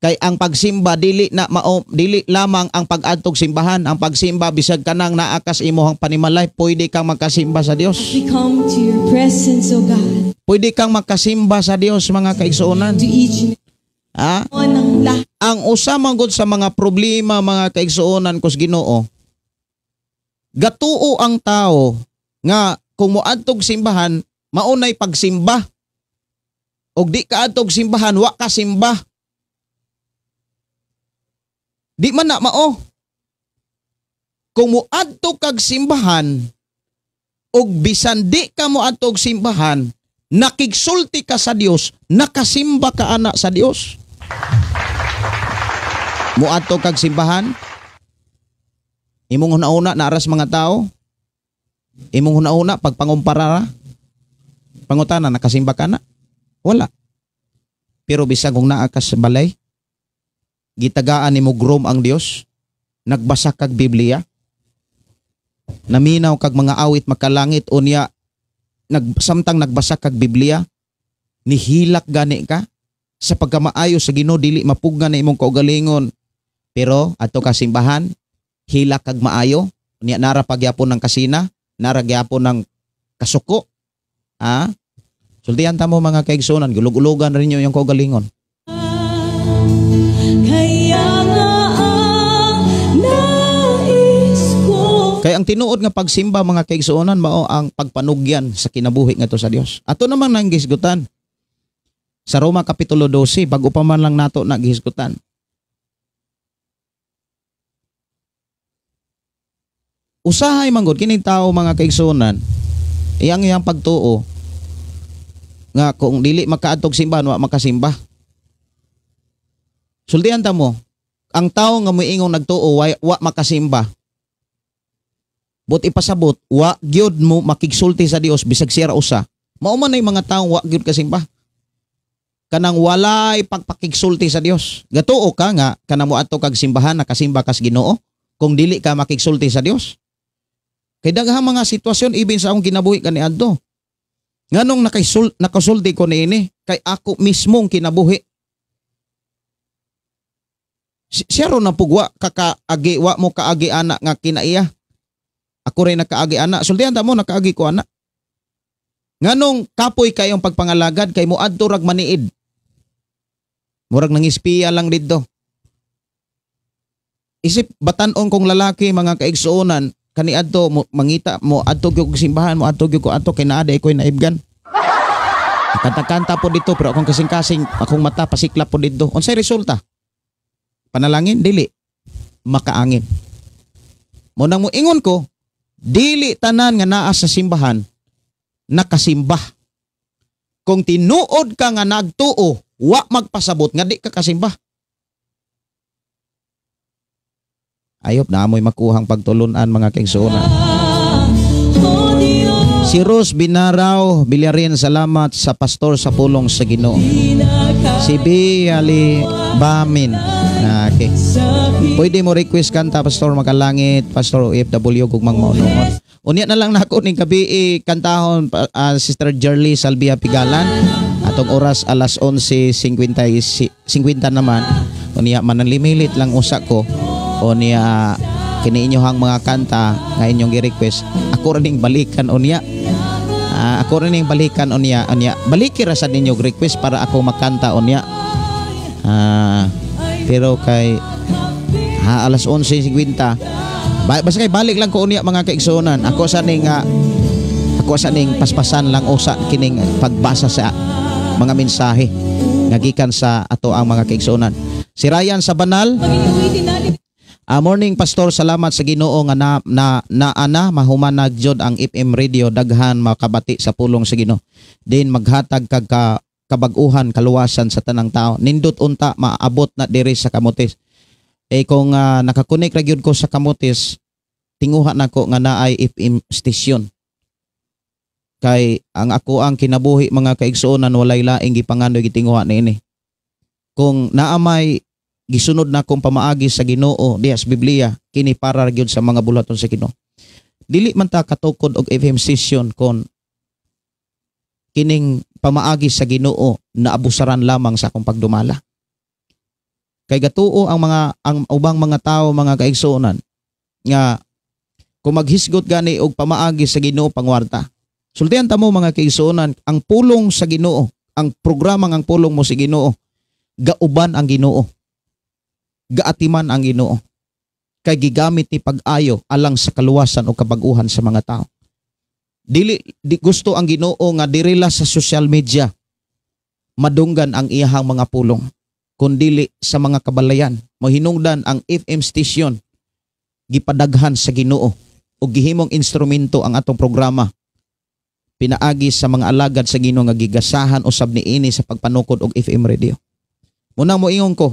kay ang pagsimba dili na mao, dili lamang ang pag-adtog simbahan. Ang pagsimba bisag kanang naa kas imong panimalay, pwede kang magkasimba sa Dios. We come to your presence, O God. Pwede kang magkasimba sa Dios mga kaigsuonan. To each Ha? one ang lahat. Ang usa man gud sa mga problema mga kaigsuonan kus Ginoo, gatuo ang tao nga kung moadtog simbahan maunay pagsimba. Og di ka adtog simbahan, wa ka simba. Di man na mao. Kung moadto kag simbahan og bisan di ka moadtog simbahan, nakigsulti ka sa Dios, nakasimba ka ana sa Dios. Moadto kag simbahan, imong huna-huna naaras mga tao, imong huna-huna pagpangumpara ra, pangutana nakasimba ka na? Wala. Pero bisag kung naa ka sa balay, gitagaan nimo grom ang Dios, nagbasa kag Biblia, naminaw kag mga awit makalangit, unya samtang nagbasa kag Biblia, nihilak gani ka sa pagkamaayo sa Ginoo, dili mapugnan na imong kaugalingon. Pero adto ka simbahan, hilak kag maayo, unya nara pagyapon ng kasina, nara gyapon ng kasuko. Ha? Sultihan ta mo mga kaigsunan, gulog-ulugan rin yung kaugalingon. Kaya nga ang nais ko. Kaya ang tinuod nga pagsimba mga kaigsuonan mao ang pagpanugyan sa kinabuhi ngadto sa Dios. Ato naman nang gihisgutan. Sa Roma Kapitulo 12, bago pa man lang nato naghisgutan. Usahay manggod kining tao mga kaigsuonan, iyang iyang pagtuo nga kung dili makaadtog simbahan wa makasimba. Sultihan ta mo, ang tao nga moingong nagtuo wa makasimba. But ipasabot, wa gyud mo makigsulti sa Dios bisag siya ra usa. Mao man ay mga taong wa gyud kasimba. Kanang walay pagpakigsulti sa Dios. Gatuo ka nga kanang moadto kag simbahan nakasimba kas Ginoo kung dili ka makigsulti sa Dios. Kay daghang mga sitwasyon ibin sa akong kinabuhi kaniadto. Nganong nakasulti ko niini kay ako mismong kinabuhi. Siya ron na pugwa kakaagi wa mo kaagi ana nga kinaiya. Ako rin nakaagi ana. Sultihan ta mo nakaagi ko ana. Nganong kapoy kayong pagpangalagad kay moadto rag maniid. Murag nangispiya lang didto. Isip batan-on kong lalaki mga kaigsuonan kaniadto mo mangita mo adto gyud simbahan mo adto gyud ko adto kay naa day koy naibgan. Kanta-kanta po dito pero akong kasing-kasing akong mata pasiklap po dito. Unsay resulta? Panalangin dili makaangin. Mo nang moingon ko dili tanan nga naa sa simbahan nakasimbah. Kung tinuod ka nga nagtuo, wa magpasabot nga di ka kasimbah. Ayop na amoy makuhang pagtulunan mga kaigsuonan. Si Rose Binaraw Billarin, salamat sa pastor sa pulong sa Ginoo. Si B. Ali Bamin. Okay. Pwede mo request kanta Pastor Makalangit, Pastor OFW gugmang maunongon. Unya na lang nako ning gabi kantahon Sister Jerly Salvia Pigalan. Atong oras alas 11:50 naman. Unya manalimilit lang usa ko. Unya kini inyohang mga kanta nga inyong gi-request. Ako ra ning balikan unya. Ako ra ning balikan unya. Unya baliki ra sad ninyo request para ako makanta unya. Pero kay alas 11:50 basta kay balik lang ko unya mga kaigsuonan. Ako sa ning paspasan lang usa kining pagbasa sa mga mensahe nga gikan sa ato ang mga kaigsuonan. Si Ryan sa Banal. Morning Pastor, salamat sa Ginoo nga na ana mahumanag jud ang FM radio, daghan makabati sa pulong sa Ginoo. Din maghatag kag kabag-uhan kaluwasan sa tanang tao. Nindot unta maabot na diri sa Camotes. Eh kung nakakonek ra gyud ko sa Camotes, tinguha nako nga naay FM station. Kay ang ako ang kinabuhi mga kaigsuonan walay laing gipanganoy gitinguha niini. Kung naamay gisunod na akong pamaagi sa Ginoo diha sa Biblia, kini para gyud sa mga buluhaton sa Ginoo. Dili man ta katukod og FM station kon kining pamaagi sa Ginoo naabusaran lamang sa akong pagdumala. Kay gatuo ang mga ang ubang mga tawo mga kaigsuonan nga kung maghisgot gani og pamaagi sa Ginoo pangwarta. Sultihan ta mo mga kaigsuonan, ang pulong sa Ginoo, ang programang ang pulong mo sa Ginoo, gauban ang Ginoo. Gaatiman ang Ginoo. Kay gigamit ni pag-ayo alang sa kaluwasan o kabag-uhan sa mga tao. Dili di gusto ang Ginoo nga dirila sa social media madunggan ang iyahang mga pulong, kundili sa mga kabalayan. Mohinungdan ang FM station gipadaghan sa Ginoo o gihimong instrumento ang atong programa pinaagi sa mga alagad sa Ginoo nga gigasahan usab niini sa pagpanukod og FM radio. Muna moingon ko,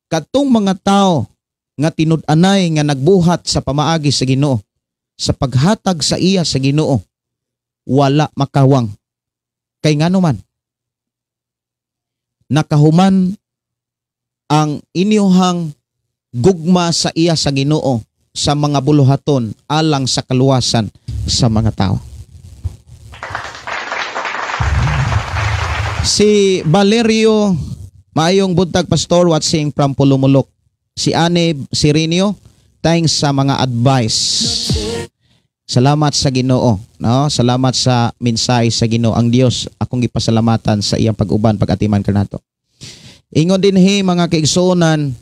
katong mga tao nga tinud-anay nga nagbuhat sa pamaagi sa Ginoo, sa paghatag sa iya sa Ginoo, wala makawang. Kay ngano man nakahuman ang inyohang gugma sa iya sa Ginoo sa mga buluhaton alang sa kaluwasan sa mga tao. Si Valerio, maayong buntag Pastor, watching from Pulumulok. Si Ane Sirinio, thanks sa mga advice. Salamat sa Ginoo, no? Salamat sa mensahe sa Ginoo ang Dios. Akong gipasalamatan sa iyang pag-uban pag-atiman kanato. Ingon dinhi mga kaigsuonan,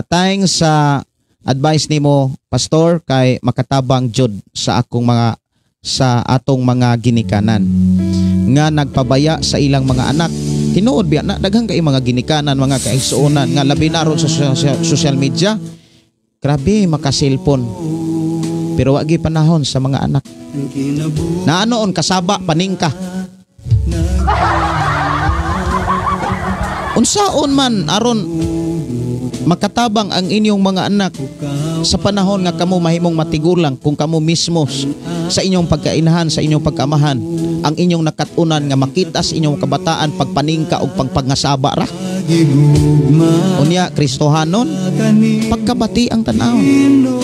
thanks sa advice nimo Pastor kay makatabang jud sa akong mga sa atong mga ginikanan nga nagpabaya sa ilang mga anak. Tinuod biya na daghan kay mga ginikanan mga kaigsuonan nga labi na ron sa social media. Grabe maka-cellphone. Pero wagi panahon sa mga anak. Naanoon kasaba paningka. Unsaon man aron makatabang ang inyong mga anak sa panahon nga kamo mahimong matigulang, kung kamo mismo sa inyong pagkainahan, sa inyong pagkamahan, ang inyong nakatunan nga makita sa inyong kabataan pagpaningka o pagpangasaba ra. Unya Kristohanon, pagkabati ang tan-awon.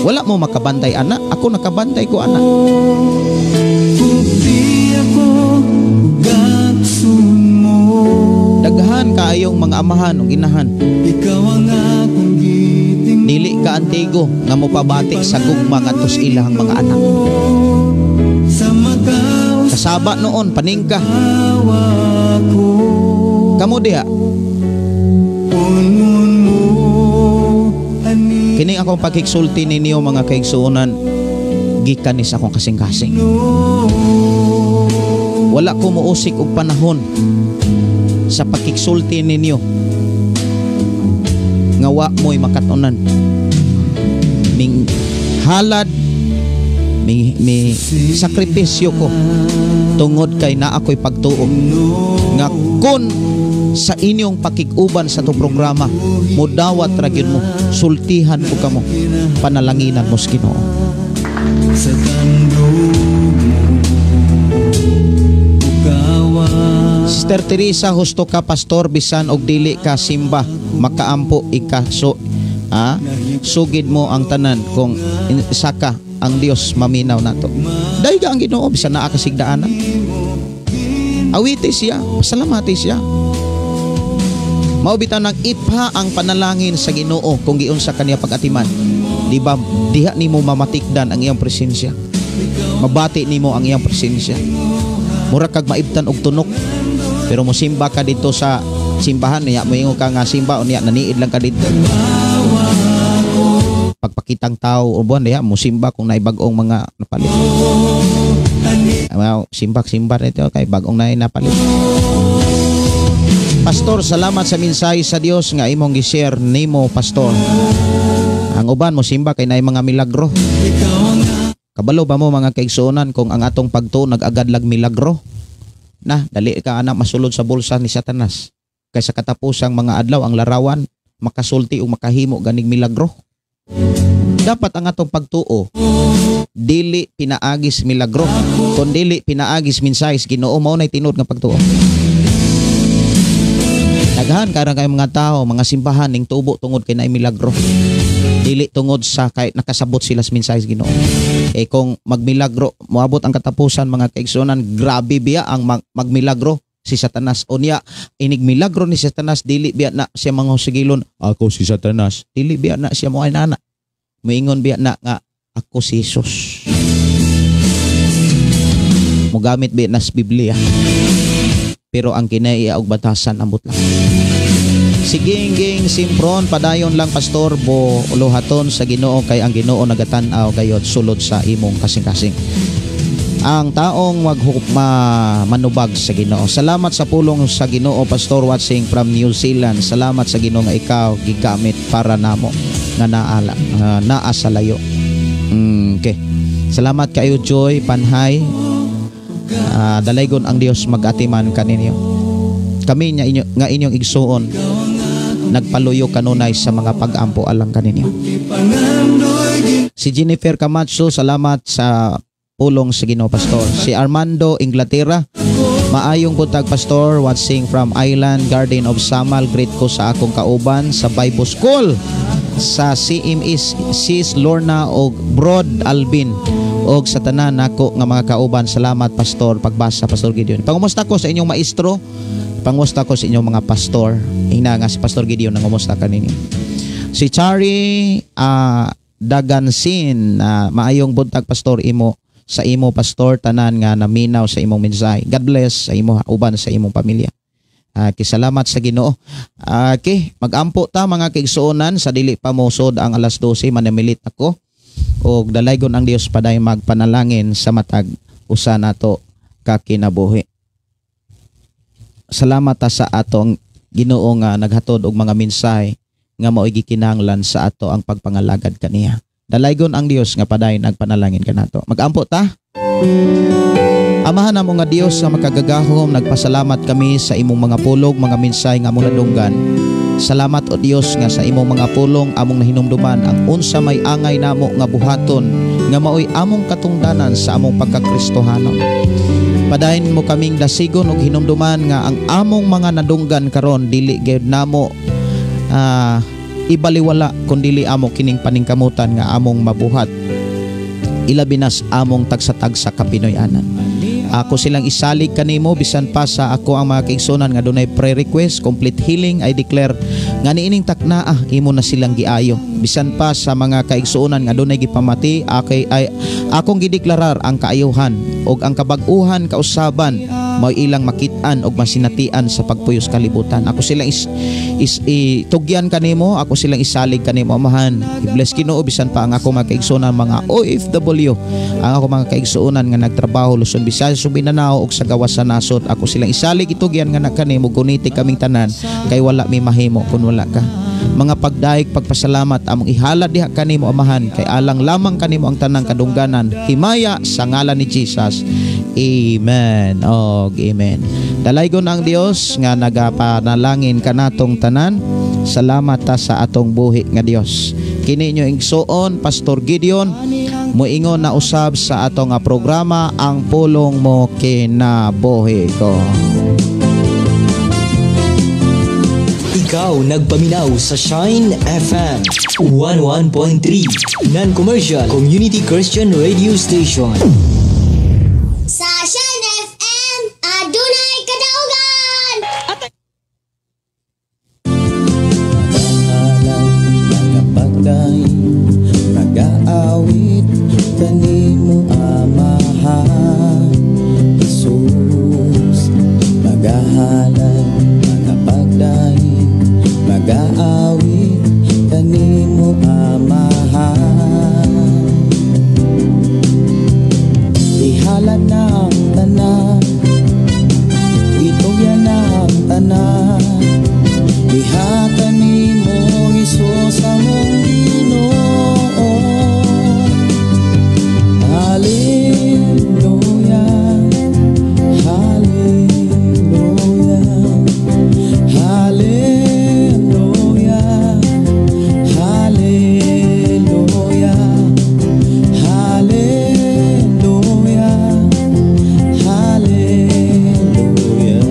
Wala mo makabantay ana, ako nakabantay ko ana. Daghan kaayong mga amahan ug inahan. Dili ka antigo nga mopabati sa gugma ngadto sa ilahang mga anak. Kasaba noon paningka. Kamo diha. Kini akong pagkiksulti ninyo mga kaigsuonan, gikan ni sa akong kasing-kasing. Wala ko muusik og panahon sa pagkiksulti ninyo nga wa mo'y makatunan. Ming halad, mi sakripisyo ko tungod kay naa ko'y pagtuo nga kun sa inyong pakig-uban sa itong programa, mudawat ra gyud mo, sultihan ko kamo, panalanginan mo sa Ginoo. Sister Teresa, husto ka pastor, bisan og dili ka simba, makaampo ika so, sugid mo ang tanan kung saka ang Dios maminaw nato. Dayga ang Ginoo bisan naa ka sigdaanan. Awite siya, pasalamati siya. Mao bitaw nang ipha ang panalangin sa Ginoo kung giunsa kaniya pag-atiman. Di ba diha nimo mamatikdan ang iyang presensya. Mabati nimo ang iyang presensya. Mura kag maibtan og tunok. Pero mosimba ka dito sa simbahan niya, moingon ka nga simba unya naniid lang ka dito. Pagpakitang tao o buwan diha mosimba kung naay bag-ong mga napalit. Simbak-simba nito kay bag-ong naay napalit. Pastor, salamat sa mensahe sa Dios nga imong gi-share nimo, pastor. Ang uban mo simba kay naay mga milagro. Kabalo ba mo mga kaigsuonan kung ang atong pagtuo nag-agad lag milagro? Na, dali ka anak masulod sa bulsa ni Satanas. Kay sa katapusang mga adlaw ang larawan makasulti o makahimo ganig milagro. Dapat ang atong pagtuo dili pinaagis milagro, kun dili pinaagis mensahe sa Ginoo, mao nay tinuod nga pagtuo. Daghan karon kay mga tao, mga simbahan ning tubo tungod kay naay milagro. Dili tungod sa kay nakasabot sila sa mensahe sa Ginoo. Eh kung magmilagro, moabot ang katapusan mga kaigsuonan, grabe biya ang magmilagro si Satanas. Unya inig milagro ni Satanas, dili biya na siya mga sigilon, ako si Satanas. Dili biya na siya mo ay nana. Moingon biya na nga ako si Jesus. Mogamit biya na sa Biblia. Pero ang kinaiya og batasan ambot lang. Sige ging simpron padayon lang pastor bo uluhaton sa Ginoo kay ang Ginoo nagatan-aw gayod sulod sa imong kasing-kasing. Ang taong manubag sa Ginoo. Salamat sa pulong sa Ginoo Pastor watching from New Zealand. Salamat sa Ginoo nga ikaw gigamit para namo nga naala naa sa layo. Okay. Salamat kayo Joy Panhay. Dalaygon ang Dios mag-atiman kaninyo. Kami nga inyo, nga inyong igsuon nagpaluyo kanunay sa mga pag-ampo alang kaninyo. Si Jennifer Camacho, salamat sa pulong sa Ginoo Pastor. Si Armando Inglaterra, maayong buntag Pastor, watching from Island Garden of Samal. Greet ko sa akong kauban sa Bible School sa CMS Sis Lorna og Brod Alvin og sa tanan nako nga mga kauban. Salamat Pastor pagbasa Pastor Gideon. Pangumusta ko sa inyong maestro, pangumusta ko sa inyong mga pastor. Ina nga si Pastor Gideon nangumusta kaninyo. Si Chari Dagansin, maayong buntag Pastor imo sa imo pastor tanan nga naminaw sa imong mensahe. God bless sa imo uban sa imong pamilya. Okay, salamat sa Ginoo. Okay, magampo ta mga kaigsuonan sa dili pa mosod ang alas 12, manamilit ako. Og dalaygon ang Dios paday magpanalangin sa matag usa nato kakinabuhi. Salamat ta sa atong Ginoo nga naghatod og mga mensahe nga maoy gikinahanglan sa ato ang pagpangalagad kaniya. Dalaygon ang Dios nga paday nagpanalangin kanato. Magampo ta. Amahan namo nga Dios nga makagagahom, nagpasalamat kami sa imong mga pulong, mga mensahe nga among nadunggan. Salamat o Dios nga sa imong mga pulong among nahinumduman ang unsa may angay namo nga buhaton nga maoy among katungdanan sa among pagkakristohanon. Padayon mo kaming dasigon og hinumduman nga ang among mga nadunggan karon dili gyud namo ibaliwala kun dili amo kining paningkamutan nga among mabuhat, ilabi na sa among tagsa-tagsa ka Pinoy-anan. Ako silang isalig kanimo bisan pa sa ako ang mga kaigsunan nga dunay prayer request, complete healing I declare nga niining taknaa imo na silang giayo. Bisan pa sa mga kaigsuonan nga dunay gipamati, akay ay akong gideklarar ang kaayuhan ug ang kabag-uhan kausaban mao ilang makit-an og masinatian sa pagpuyos kalibutan. Ako silang is, is itugyan kanimo, ako silang isalig kanimo, Amahan. I-bless Ginoo bisan pa ang ako mga kaigsuonan mga OFW, ang ako mga kaigsuonan nga nagtrabaho Luzon, Visayas ug Mindanao ug sa gawas sa nasod. Ako silang isalig, itugyan nga na kanimo, guniti kaming tanan kay wala mi mahimo kun wala ka. Mga pagdaig, pagpasalamat among ihalad diha kanimo, Amahan, kay alang lamang kanimo ang tanang kadungganan. Himaya sa ngalan ni Jesus. Amen. Og amen. Dalaygon ang Dios nga nagapanalangin kanatong tanan. Salamat ta sa atong buhi nga Dios. Kini inyo igsuon Pastor Gideon, moingon na usab sa atong nga programa, Ang Pulong Mo Kinabuhi Ko. Ikaw nagpaminaw sa Shine FM 101.3 Non-commercial Community Christian Radio Station. Sa Shine FM, adunay kadaugan! Mga nagaawit kanimo, Amahan Jesus. Magahalad, magapagdaig, magaawit kanimo, Amahan. Ihalad na ang tanan, itugyan na ang tanan, iha kanimo Hesus among Ginoo. Hallelujah, hallelujah, hallelujah, hallelujah, hallelujah, hallelujah.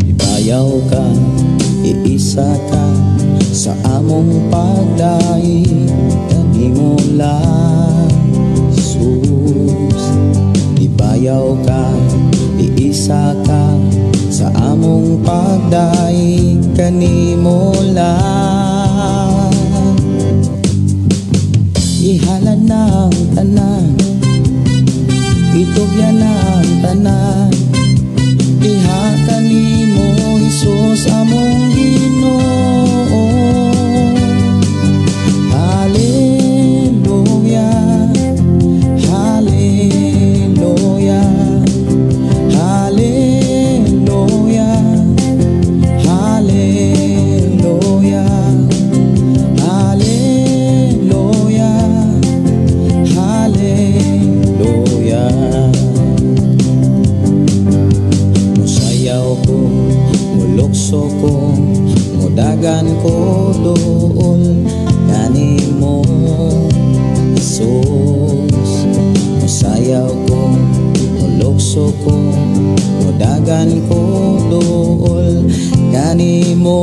Ibayaw ka, iisa ka sa among pagdaig kanimo lang, Jesus. Ibayaw ka, iisa ka sa among pagdaig kanimo lang. Ihalad na ang tanan, itugyan na ang tanan, iha kanimo Hesus among Ginoo. Hallelujah, hallelujah, hallelujah, hallelujah, hallelujah, hallelujah. Musayaw ko, mulukso ko, mudagan ko dool kanimo Jesus. Musayaw ko, mulukso ko, mudagan ko dool kanimo.